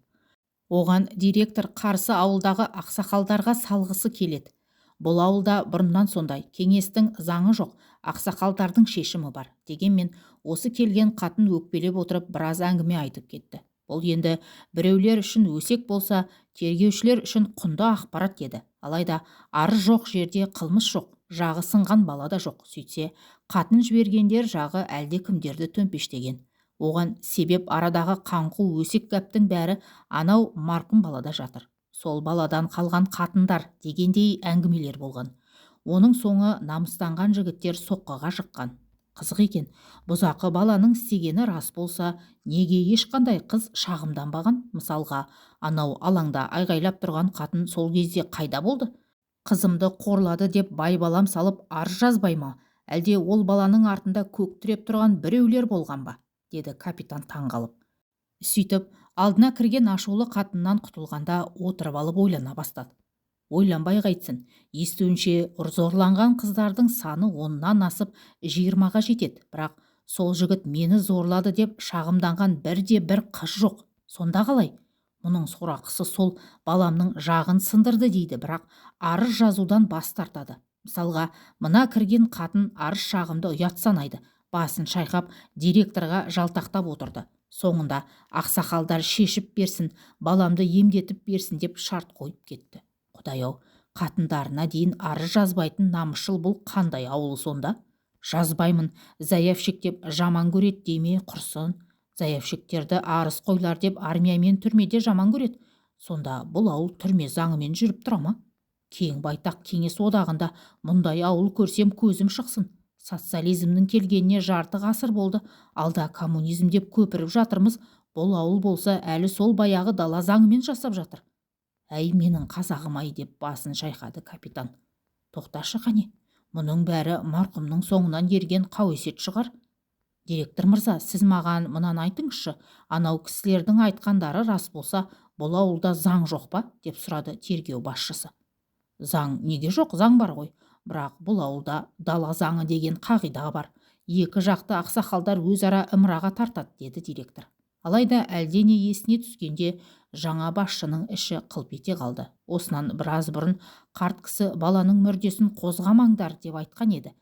A: Оған директор қарсы ауылдағы ақсақалдарға салғысы келеді. Бұл ауылда бұрыннан сондай, кеңестің заңы жоқ, ақсақалдардың шешімі бар. Дегенмен осы келген қатын өкпелеп отырып біраз әңгіме айтып кетті. Бұл енді біреулер үшін өсек болса, тергеушілер үшін құнды ақпарат еді. Алайда арыз жоқ жерде қылмыс жоқ, жағы сынған бала да жоқ. Сөйтсе, қатын жібергендер жағы әлде кімдерді төмпештеген. Оған себеп арадағы қаңқу өсек гәптің бәрі анау марқұм балада жатыр. Сол баладан қалған қатындар дегендей әңгімелер болған. Оның соңы намыстанған жігіттер соққыға жыққан. Қызық екен, бұзақы баланың істегені рас болса, неге ешқандай қыз шағымданбаған? Мысалға, анау алаңда айғайлап тұрған қатын сол кезде қайда болды? Қызымды қорлады деп байбалам салып арыз жазбай ма? Әлде ол баланың артында көк тіреп тұрған біреулер болған ба? Деді капитан таңғалып. Сөйтіп, алдына кірген ашулы қатыннан құтылғанда отырып алып ойлана бастады. Ойланбай қайтсын, естуінше зорланған қыздардың саны 10-нан асып 20-ға жетеді. Бірақ сол жігіт мені зорлады деп шағымданған бірде бір қыз жоқ. Сонда қалай? Мұның сорақысы сол баламның жағын сындырды дейді, бірақ арыз жазудан бас тартады. Мысалға, мына кірген қатын арыз шағымды ұят санайды. Басын шайқап, директорға жалтақтап отырды. Соңында ақсақалдар шешіп берсін, баламды емдетіп берсін деп шарт қойып кетті. Құдай-ау, қатындарына дейін арыз жазбайтын намысшыл бұл қандай ауыл сонда? Жазбаймын, заявщик деп жаман көреді дей ме, құрсын. Заявщиктерді арыз қойлар деп армия мен түрмеде жаман көреді. Сонда бұл ауыл түрме заңымен жүріп тұра ма? Кең байтақ Кеңес одағында мұндай ауыл көрсем көзім шықсын. Социализмнің келгеніне жарты ғасыр болды, алда коммунизм деп көпіріп жатырмыз. Бұл ауыл болса әлі сол баяғы дала заңымен жасап жатыр. Әй, менің қазағым-ай, деп басын шайқады капитан. Тоқташы қане, мұның бәрі марқұмның соңынан ерген қауесет шығар. Директор мырза, сіз маған мынаны айтыңызшы, анау кісілердің айтқандары рас болса, бұл ауылда заң жоқ па, деп сұрады тергеу басшысы. Заң неге жоқ, заң бар ғой. Бірақ бұл ауылда дала заңы деген қағида бар. Екі жақты ақсақалдар өзара ымыраға тартады, деді директор. Алайда әлдене есіне түскенде жаңа басшының іші қылп ете қалды. Осынан біраз бұрын қарт кісі баланың мүрдесін қозғамаңдар деп айтқан еді.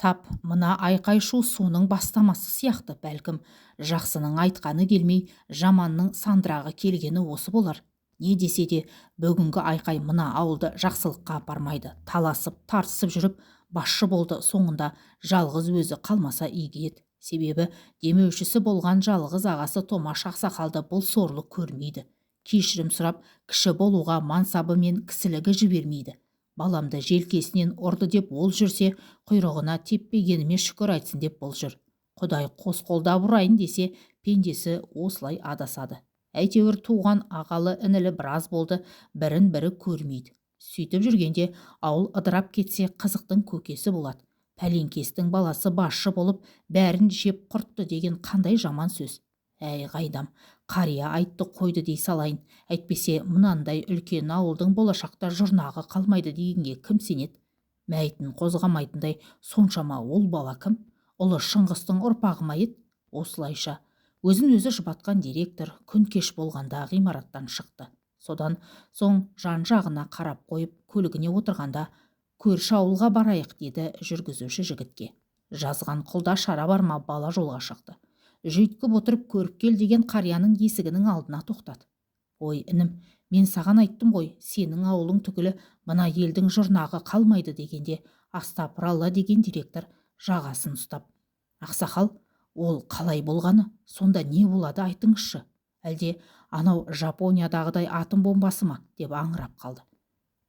A: Тап мына айқай-шу соның бастамасы сияқты. Бәлкім, жақсының айтқаны келмей, жаманның сандырағы келгені осы болар. Не десе де, бүгінгі айқай мына ауылды жақсылыққа апармайды. Таласып, тартысып жүріп басшы болды, соңында жалғыз өзі қалмаса игі еді. Себебі демеушісі болған жалғыз ағасы Томаш ақсақалды бұл сорлы көрмейді. Кешірім сұрап, кіші болуға мансабы мен кісілігі жібермейді. Баламды желкесінен ұрды деп ол жүрсе, құйрығына теппегеніме шүкір айтсын деп бұл жүр. Құдай қос қолдап ұрайын десе, пендесі осылай адасады. Әйтеуір туған ағалы інілі біраз болды, бірін бірі көрмейді. Сөйтіп жүргенде ауыл ыдырап кетсе, қызықтың көкесі болады. Пәленкестің баласы басшы болып, бәрін жеп құртты деген қандай жаман сөз. Әй, қайдам, қария айтты қойды дей салайын. Әйтпесе мынандай үлкен ауылдың болашақта жұрнағы қалмайды дегенге кім сенеді? Мәйітін қозғамайтындай соншама ол бала кім? Ұлы Шыңғыстың ұрпағы ма еді? Осылайша өзін өзі жұбатқан директор күн кеш болғанда ғимараттан шықты. Содан соң жан-жағына қарап қойып, көлігіне отырғанда, көрші ауылға барайық, деді жүргізуші жігітке. Жазған құлда шара бар ма, бала жолға шықты. Жүйткіп отырып көріп кел деген қарияның есігінің алдына тоқтады. Ой, інім, мен саған айттым ғой, сенің ауылың түгілі мына елдің жұрнағы қалмайды дегенде, астапыралла деген директор жағасын ұстап. Ақсақал, ол қалай болғаны, сонда не болады айтыңызшы? Әлде анау Жапониядағыдай атом бомбасы ма, деп аңырап қалды.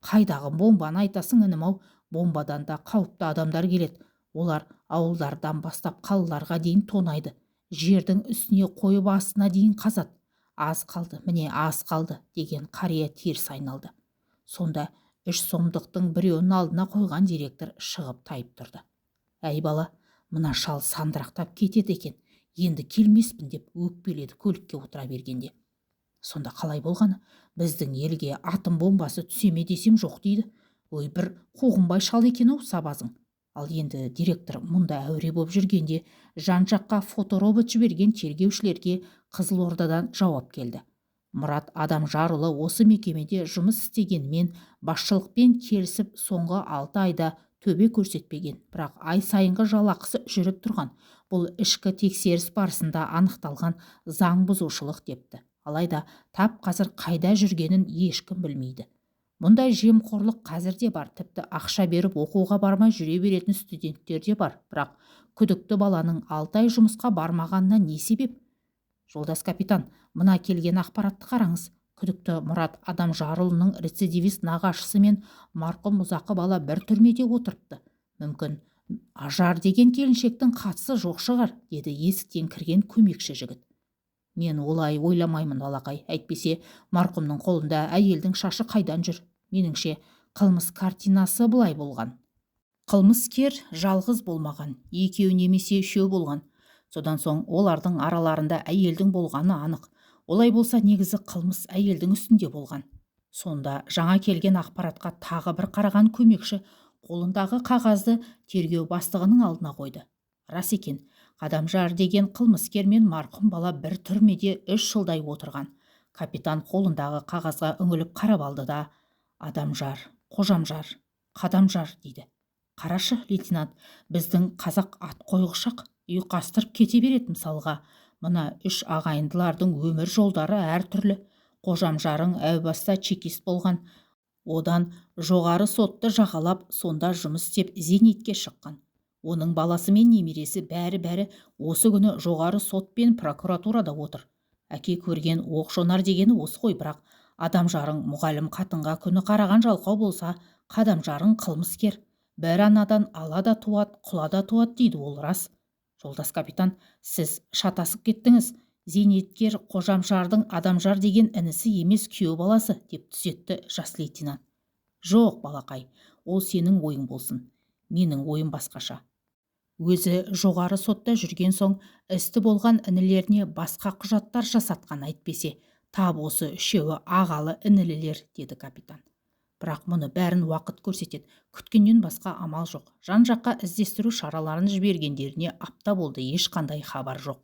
A: Қайдағы бомбаны айтасың, інім-ау, бомбадан да қауіпті адамдар келеді. Олар ауылдардан бастап қалаларға дейін тонайды. Жердің үстіне қойып астына дейін қазады. Аз қалды, міне аз қалды, деген қария теріс айналды. Сонда 3 сомдықтың біреуінің алдына қойған директор шығып тайып тұрды. Әй бала, мына шал сандырақтап кетеді екен, енді келмеспін деп өкпеледі көлікке отыра бергенде. Сонда қалай болғаны? Біздің елге атом бомбасы түсе ме десем жоқ дейді. Ой, бір қуғынбай шал екен-ау сабазың. Ал енді директор мұнда әуре боп жүргенде жан-жаққа фоторобот жіберген тергеушілерге Қызылордадан жауап келді. Мұрат Адамжарұлы осы мекемеде жұмыс істегенімен басшылықпен келісіп соңғы 6 айда төбе көрсетпеген, бірақ ай сайынғы жалақысы жүріп тұрған. Бұл ішкі тексеріс барысында анықталған заң бұзушылық депті. Алайда тап қазір қайда жүргенін ешкім білмейді. Мұндай жемқорлық қазір де бар, тіпті ақша беріп оқуға бармай жүре беретін студенттер де бар. Бірақ күдікті баланың 6 ай жұмысқа бармағанына не себеп? Жолдас капитан, мына келген ақпаратты қараңыз. Күдікті Мұрат Адамжарұлының рецидивист нағашысы мен марқұм ұзақы бала бір түрмеде отырыпты. Мүмкін Ажар деген келіншектің қатысы жоқ шығар, деді есіктен кірген көмекші жігіт. Мен олай ойламаймын, балақай, әйтпесе марқұмның қолында әйелдің шашы қайдан жүр? Меніңше, қылмыс картинасы былай болған. Қылмыскер жалғыз болмаған, екеу немесе үшеу болған. Содан соң олардың араларында әйелдің болғаны анық. Олай болса, негізі қылмыс әйелдің үстінде болған. Сонда жаңа келген ақпаратқа тағы бір қараған көмекші қолындағы қағазды тергеу бастығының алдына қойды. Рас екен, Қадамжар деген қылмыскер мен марқұм бала бір түрмеде 3 жылдай отырған. Капитан қолындағы қағазға үңіліп қарап алды да, Адамжар, Қожамжар, Қадамжар дейді. Қарашы, лейтенант, біздің қазақ ат қойғышақ, Ұйқастырып кете береді. Мысалға, мына үш ағайындылардың өмір жолдары әртүрлі. Қожамжарың әу баста чекист болған. Одан жоғары сотты жағалап, сонда жұмыс істеп зейнетке шыққан. Оның баласы мен немересі бәрі-бәрі осы күні жоғары сот пен прокуратурада отыр. Әке көрген оқ жонар дегені осы ғой, бірақ адамжарың мұғалім қатынға күні қараған жалқау болса, қадамжарың қылмыскер. Бір анадан ала да туады, құла да туады дейді, ол рас. Жолдас капитан, сіз шатасып кеттіңіз. Зейнеткер Қожамжардың Адамжар деген інісі емес, күйеу баласы, деп түзетті жас лейтенант. Жоқ, балақай, ол сенің ойың болсын. Менің ойым басқаша. Өзі жоғары сотта жүрген соң істі болған інілеріне басқа құжаттар жасатқан, әйтпесе тап осы үшеуі ағалы інілілер, деді капитан. Бірақ мұны бәрін уақыт көрсетеді. Күткеннен басқа амал жоқ. Жан-жаққа іздестіру шараларын жібергендеріне апта болды, ешқандай хабар жоқ.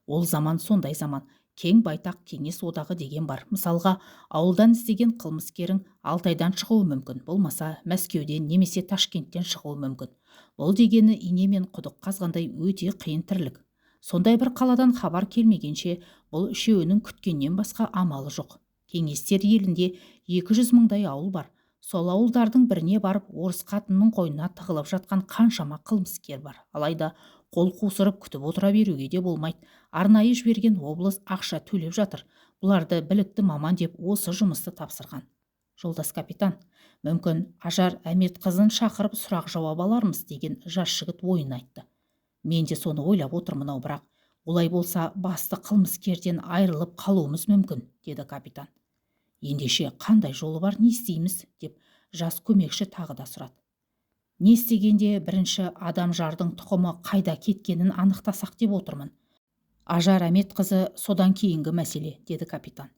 A: Ол заман сондай заман. Кең байтақ Кеңес одағы деген бар. Мысалға, ауылдан іздеген қылмыскерің Алтайдан шығуы мүмкін, болмаса Мәскеуден немесе Ташкенттен шығуы мүмкін. Бұл дегені инемен құдық қазғандай өте қиын тірлік. Сондай бір қаладан хабар келмегенше бұл үшеуінің күткеннен басқа амалы жоқ. Кеңестер елінде 200 мыңдай ауыл бар. Сол ауылдардың біріне барып, орыс қатынның қойнына тығылып жатқан қаншама қылмыскер бар. Алайда қол қусырып күтіп отыра беруге де болмайды. Арнайы жіберген облыс ақша төлеп жатыр. Бұларды білікті маман деп осы жұмысты тапсырған. Жолдас капитан, мүмкін Ажар Әметқызын шақырып сұрақ жауап алармыз, деген жас жігіт ойын айтты. Мен де соны ойлап отырмын ау, бірақ олай болса басты қылмыскерден айырылып қалуымыз мүмкін, деді капитан. Ендеше қандай жолы бар, не істейміз, деп жас көмекші тағы да сұрады. Не істегенде бірінші Адамжардың тұқымы қайда кеткенін анықтасақ деп отырмын. Ажар Әметқызы содан кейінгі мәселе, деді капитан.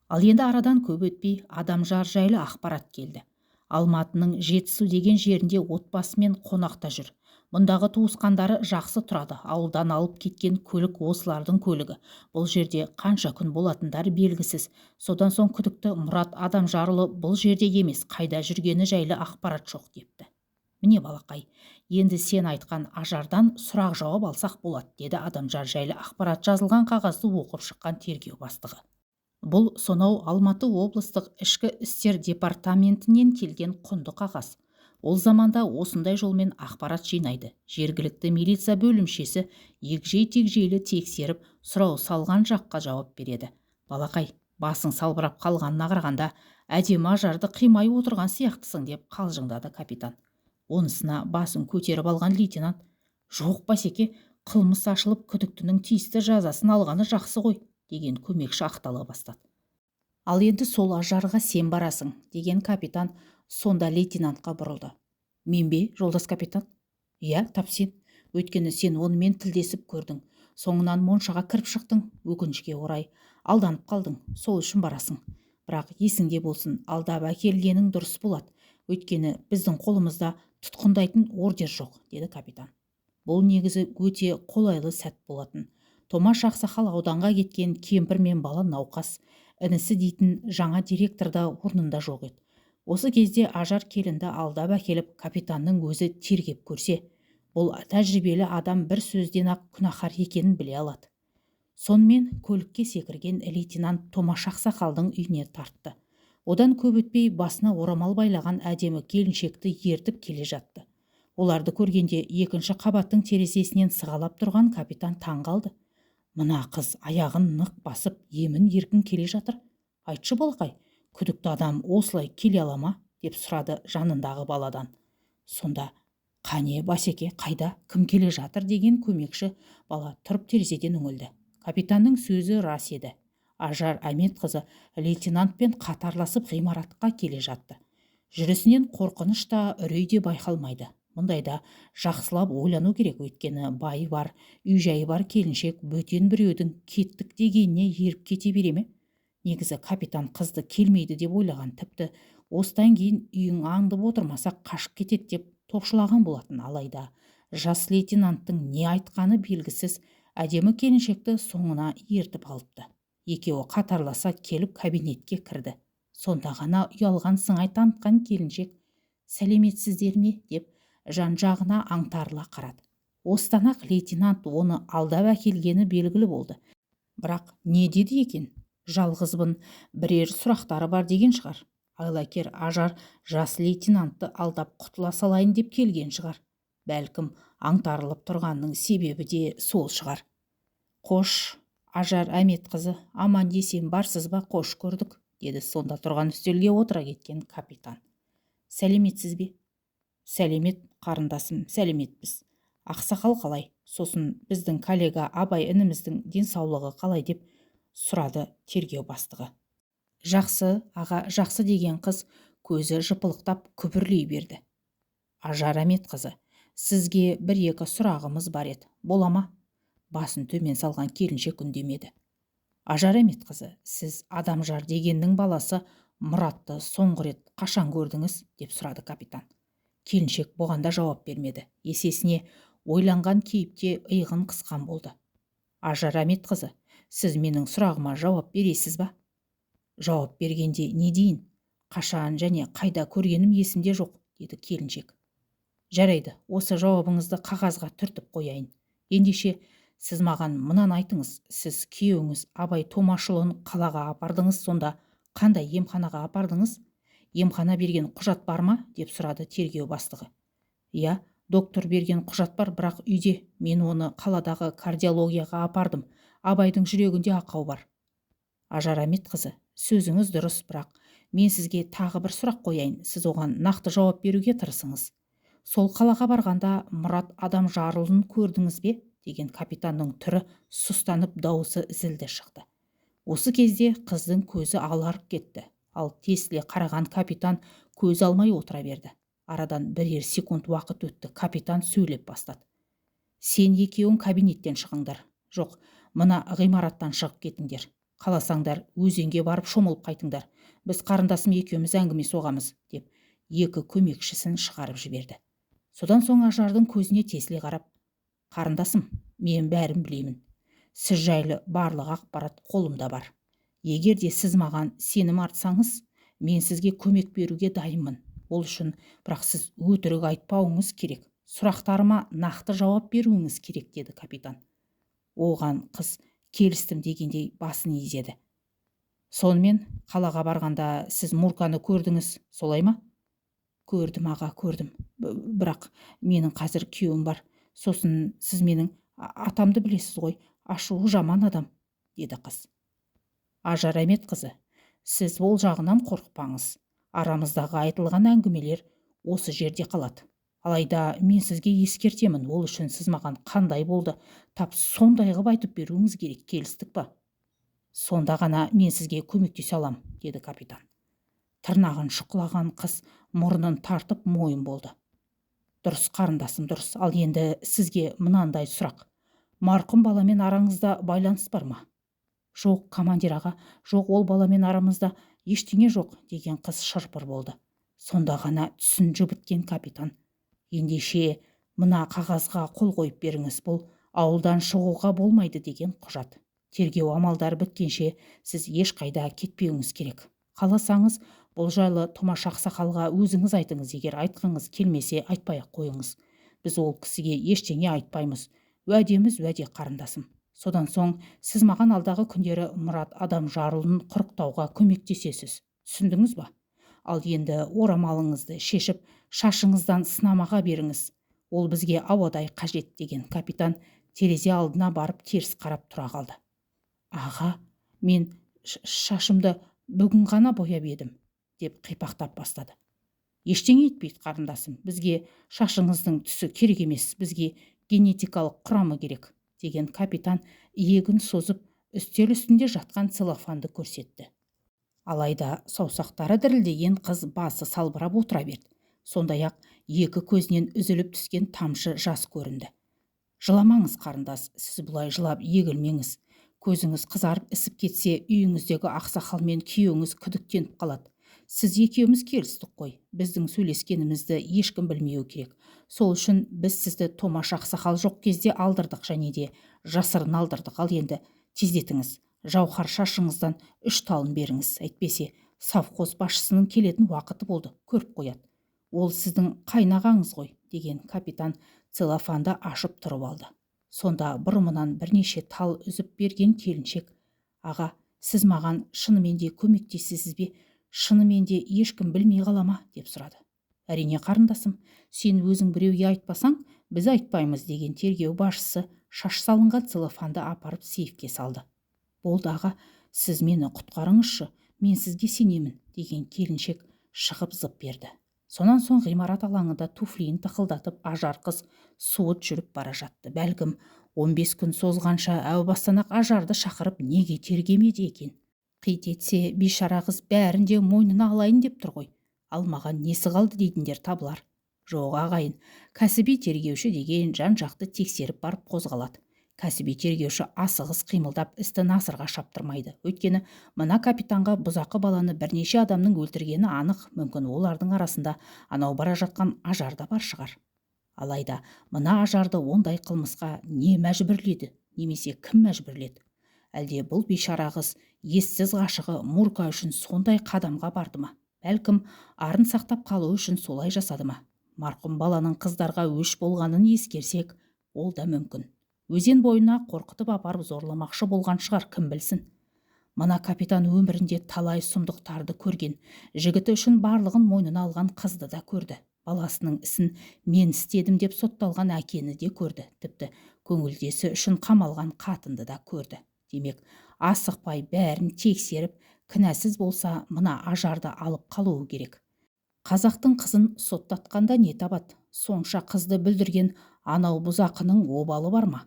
A: Ал енді арадан көп өтпей Адамжар жайлы ақпарат келді. Алматының Жетісу деген жерінде отбасымен қонақта жүр. Мұндағы туысқандары жақсы тұрады. Ауылдан алып кеткен көлік осылардың көлігі. Бұл жерде қанша күн болатындары белгісіз. Содан соң күдікті Мұрат Адамжарұлы бұл жерде емес, қайда жүргені жайлы ақпарат жоқ депті. Міне балақай, енді сен айтқан Ажардан сұрақ жауап алсақ болады, деді Адамжар жайлы ақпарат жазылған қағазды оқып шыққан тергеу бастығы. Бұл сонау Алматы облыстық ішкі істер департаментінен келген құнды қағаз. Ол заманда осындай жолмен ақпарат жинайды. Жергілікті милиция бөлімшесі егжей-тегжейлі тексеріп, сұрау салған жаққа жауап береді. Балақай, басың салбырап қалғанына қарағанда, әдемі Ажарды қимай отырған сияқтысың, деп қалжыңдады капитан. Онысына басын көтеріп алған лейтенант, жоқ, басеке, қылмыс ашылып, күдіктінің тиісті жазасын алғаны жақсы ғой, деген көмекші ақтала бастады. Ал енді сол Ажарға сен барасың, деген капитан сонда лейтенантқа бұрылды. Мен бе, жолдас капитан? Иә, тап сен. Өйткені сен онымен тілдесіп көрдің. Соңынан моншаға кіріп шықтың, өкінішке орай. Алданып қалдың, сол үшін барасың. Бірақ есіңде болсын, алдап әкелгенің дұрыс болады. Өйткені біздің қолымызда тұтқындайтын ордер жоқ, деді капитан. Бұл негізі өте қолайлы сәт болатын. Томаш ақсақал ауданға кеткен, кемпір мен бала науқас, інісі дейтін жаңа директор да орнында жоқ еді. Осы кезде Ажар келінді алдап әкеліп, капитанның өзі тергеп көрсе, бұл тәжірибелі адам бір сөзден-ақ күнәһар екенін біле алады. Сонымен көлікке секірген лейтенант Томаш ақсақалдың үйіне тартты. Одан көп өтпей басына орамал байлаған әдемі келіншекті ертіп келе жатты. Оларды көргенде екінші қабаттың терезесінен сығалап тұрған капитан таң қалды. Мына қыз аяғын нық басып, емін еркін келе жатыр. Айтшы, балақай, күдікті адам осылай келе ала ма, деп сұрады жанындағы баладан. Сонда, қане, басеке, қайда, кім келе жатыр, деген көмекші бала тұрып терезеден үңілді. Капитанның сөзі рас еді. Ажар Әметқызы лейтенантпен қатарласып ғимаратқа келе жатты. Жүрісінен қорқыныш та, үрей де байқалмайды. Мұндайда жақсылап ойлану керек, өйткені байы бар, үй-жайы бар келіншек бөтен біреудің кеттік дегеніне еріп кете бере ме? Негізі капитан қызды келмейді деп ойлаған, тіпті осыдан кейін үйің аңдып отырмасақ қашып кетеді деп топшылаған болатын. Алайда жас лейтенанттың не айтқаны белгісіз әдемі келіншекті соңына ертіп алыпты. Екеуі қатарласа келіп кабинетке кірді. Сонда ғана ұялған сыңай танытқан келіншек, сәлеметсіздер ме, деп жан-жағына аңтарыла қарады. Осыдан-ақ лейтенант оны алдап әкелгені белгілі болды. Бірақ не деді екен? Жалғызбын, бірер сұрақтары бар деген шығар. Айлакер Ажар жас лейтенантты алдап құтыла салайын деп келген шығар. Бәлкім, аңтарылып тұрғанның себебі де сол шығар. Қош, Ажар Әметқызы, аман-есен барсыз ба, қош көрдік, деді сонда тұрған үстелге отыра кеткен капитан. Сәлеметсіз бе? Сәлемет, қарындасым, сәлеметпіз. Ақсақал қалай? Сосын біздің коллега Абай ініміздің денсаулығы қалай, деп сұрады тергеу бастығы. Жақсы, аға, жақсы, деген қыз көзі жыпылықтап күбірлей берді. Ажар Әметқызы, сізге бір-екі сұрағымыз бар еді, бола ма? Басын төмен салған келіншек үндемеді. Ажар Әметқызы, сіз Адамжар дегеннің баласы Мұратты соңғы рет қашан көрдіңіз, деп сұрады капитан. Келіншек бұған да жауап бермеді. Есесіне ойланған кейіпте иығын қысқан болды. Ажар Әметқызы, сіз менің сұрағыма жауап бересіз ба? Жауап бергенде не дейін? Қашан және қайда көргенім есімде жоқ, деді келіншек. Жарайды, осы жауабыңызды қағазға түртіп қояйын. Ендеше, сіз маған мынаны айтыңыз, сіз күйеуіңіз Абай Томашұлын қалаға апардыңыз, сонда қандай емханаға апардыңыз? Емхана берген құжат бар ма? Деп сұрады тергеу бастығы. Иә, доктор берген құжат бар, бірақ үйде мен оны қаладағы кардиологияға апардым. Абайдың жүрегінде ақау бар. Ажар Әметқызы, сөзіңіз дұрыс, бірақ мен сізге тағы бір сұрақ қояйын, сіз оған нақты жауап беруге тырысыңыз. Сол қалаға барғанда Мұрат Адамжарұлын көрдіңіз бе? Деген капитанның түрі сұстанып, дауысы зілді шықты. Осы кезде қыздың көзі аларып кетті. Ал тесіле қараған капитан көз алмай отыра берді. Арадан бірер секунд уақыт өтті. Капитан сөйлеп бастады. Сен екеуің кабинеттен шығыңдар. Жоқ, мына ғимараттан шығып кетіңдер. Қаласаңдар өзенге барып шомылып қайтыңдар. Біз қарындасым екеуміз әңгіме соғамыз, деп екі көмекшісін шығарып жіберді. Содан соң Ажардың көзіне тесіле қарап, қарындасым, мен бәрін білемін. Сіз жайлы барлық ақпарат қолымда бар. Егер де сіз маған сенім артсаңыз, мен сізге көмек беруге дайынмын. Ол үшін бірақ сіз өтірік айтпауыңыз керек. Сұрақтарыма нақты жауап беруіңіз керек, деді капитан. Оған қыз келістім дегендей басын изеді. Сонымен қалаға барғанда сіз Мурканы көрдіңіз, солай ма? Көрдім, аға, көрдім. Бірақ менің қазір күйеуім бар. Сосын сіз менің атамды білесіз ғой, ашуы жаман адам, деді қыз. Ажар Әметқызы, сіз ол жағынан қорықпаңыз. Арамыздағы айтылған әңгімелер осы жерде қалады. Алайда мен сізге ескертемін, ол үшін сіз маған қандай болды, тап сондай қып айтып беруіңіз керек, келістік па? Сонда ғана мен сізге көмектесе алам, деді капитан. Тырнағын шұқылаған қыз мұрнын тартып мойын болды. Дұрыс, қарындасым, дұрыс. Ал енді сізге мынандай сұрақ. Марқұм баламен араңызда байланыс бар ма? Жоқ, командир аға, жоқ, ол баламен арамызда ештеңе жоқ, деген қыз шырпыр болды. Сонда ғана түсін жібіткен капитан. Ендеше, мына қағазға қол қойып беріңіз, бұл ауылдан шығуға болмайды деген құжат. Тергеу амалдары біткенше сіз ешқайда кетпеуіңіз керек. Қаласаңыз, бұл жайлы Томаш ақсақалға өзіңіз айтыңыз, егер айтқыңыз келмесе, айтпай-ақ қойыңыз. Біз ол кісіге ештеңе айтпаймыз. Уәдеміз уәде, қарындасым. Содан соң сіз маған алдағы күндері Мұрат Адамжарұлын құрықтауға көмектесесіз. Түсіндіңіз ба? Ал енді орамалыңызды шешіп, шашыңыздан сынамаға беріңіз. Ол бізге ауадай қажет, деген капитан терезе алдына барып теріс қарап тұра қалды. Аға, мен шашымды бүгін ғана бояп едім, деп қипақтап бастады. Ештеңе етпейді, қарындасым. Бізге шашыңыздың түсі керек емес, бізге генетикалық құрамы керек, деген капитан иегін созып, үстел үстінде жатқан целлофанды көрсетті. Алайда саусақтары дірілдеген қыз басы салбырап отыра берді. Сондай-ақ екі көзінен үзіліп түскен тамшы жас көрінді. Жыламаңыз, қарындас, сіз бұлай жылап егілмеңіз. Көзіңіз қызарып ісіп кетсе, үйіңіздегі ақсақал мен күйеуіңіз күдіктеніп қалады. Сіз екеуміз келістік қой, біздің сөйлескенімізді ешкім білмеуі керек. Сол үшін біз сізді Томаш ақсақал жоқ кезде алдырдық және де жасырын алдырдық. Ал енді тездетіңіз, жауһар шашыңыздан 3 талын беріңіз, әйтпесе совхоз басшысының келетін уақыты болды, көріп қояды. Ол сіздің қайнағаңыз ғой, деген капитан Целлофанды ашып тұрып алды. Сонда бұрымынан бірнеше тал үзіп берген келіншек: «Аға, сіз маған шынымен де көмектесесіз бе? Шынымен де ешкім білмей қала ма?» – деп сұрады. «Әрине, қарындасым, сен өзің біреуге айтпасаң, біз айтпаймыз», – деген тергеу басшысы шаш салынған целлофанды апарып сейфке салды. «Болды, аға, сіз мені құтқарыңызшы, мен сізге сенемін», – деген келіншек шығып зып берді. Сонан соң ғимарат алаңында туфлиін тықылдатып Ажар қыз суыт жүріп бара жатты. Бәлкім, 15 күн созғанша әу бастан-ақ Ажарды шақырып неге тергемеді екен? Қит етсе, бейшара қыз бәрін де мойнына алайын деп тұр ғой. Ал маған несі қалды дейтіндер табылар. Жоқ, ағайын, кәсіби тергеуші деген жан-жақты тексеріп барып қозғалады. Кәсіби тергеуші асығыс қимылдап, істі насырға шаптырмайды. Өйткені мына капитанға бұзақы баланы бірнеше адамның өлтіргені анық, мүмкін, олардың арасында анау бара жатқан Ажар да бар шығар. Алайда мына Ажарды ондай қылмысқа не мәжбүрледі немесе кім мәжбүрледі? Әлде бұл бейшара қыз ессіз ғашығы Мурка үшін сондай қадамға барды ма? Бәлкім, арын сақтап қалу үшін солай жасады ма? Марқұм баланың қыздарға өш болғанын ескерсек, ол да мүмкін. Өзен бойына қорқытып апарып зорламақшы болған шығар, кім білсін. Мына капитан өмірінде талай сұмдықтарды көрген, жігіті үшін барлығын мойнына алған қызды да көрді. Баласының ісін мен істедім деп сотталған әкені де көрді. Тіпті көңілдесі үшін қамалған қатынды да көрді. Демек, асықпай бәрін тексеріп, кінәсіз болса, мына Ажарды алып қалуы керек. Қазақтың қызын соттатқанда не табады? Сонша қызды бүлдірген анау бұзақының обалы бар ма?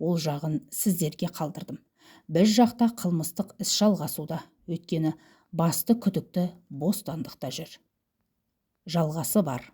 A: Ол жағын сіздерге қалдырдым. Біз жақта қылмыстық іс жалғасуда, өйткені басты күдікті бостандықта жүр. Жалғасы бар.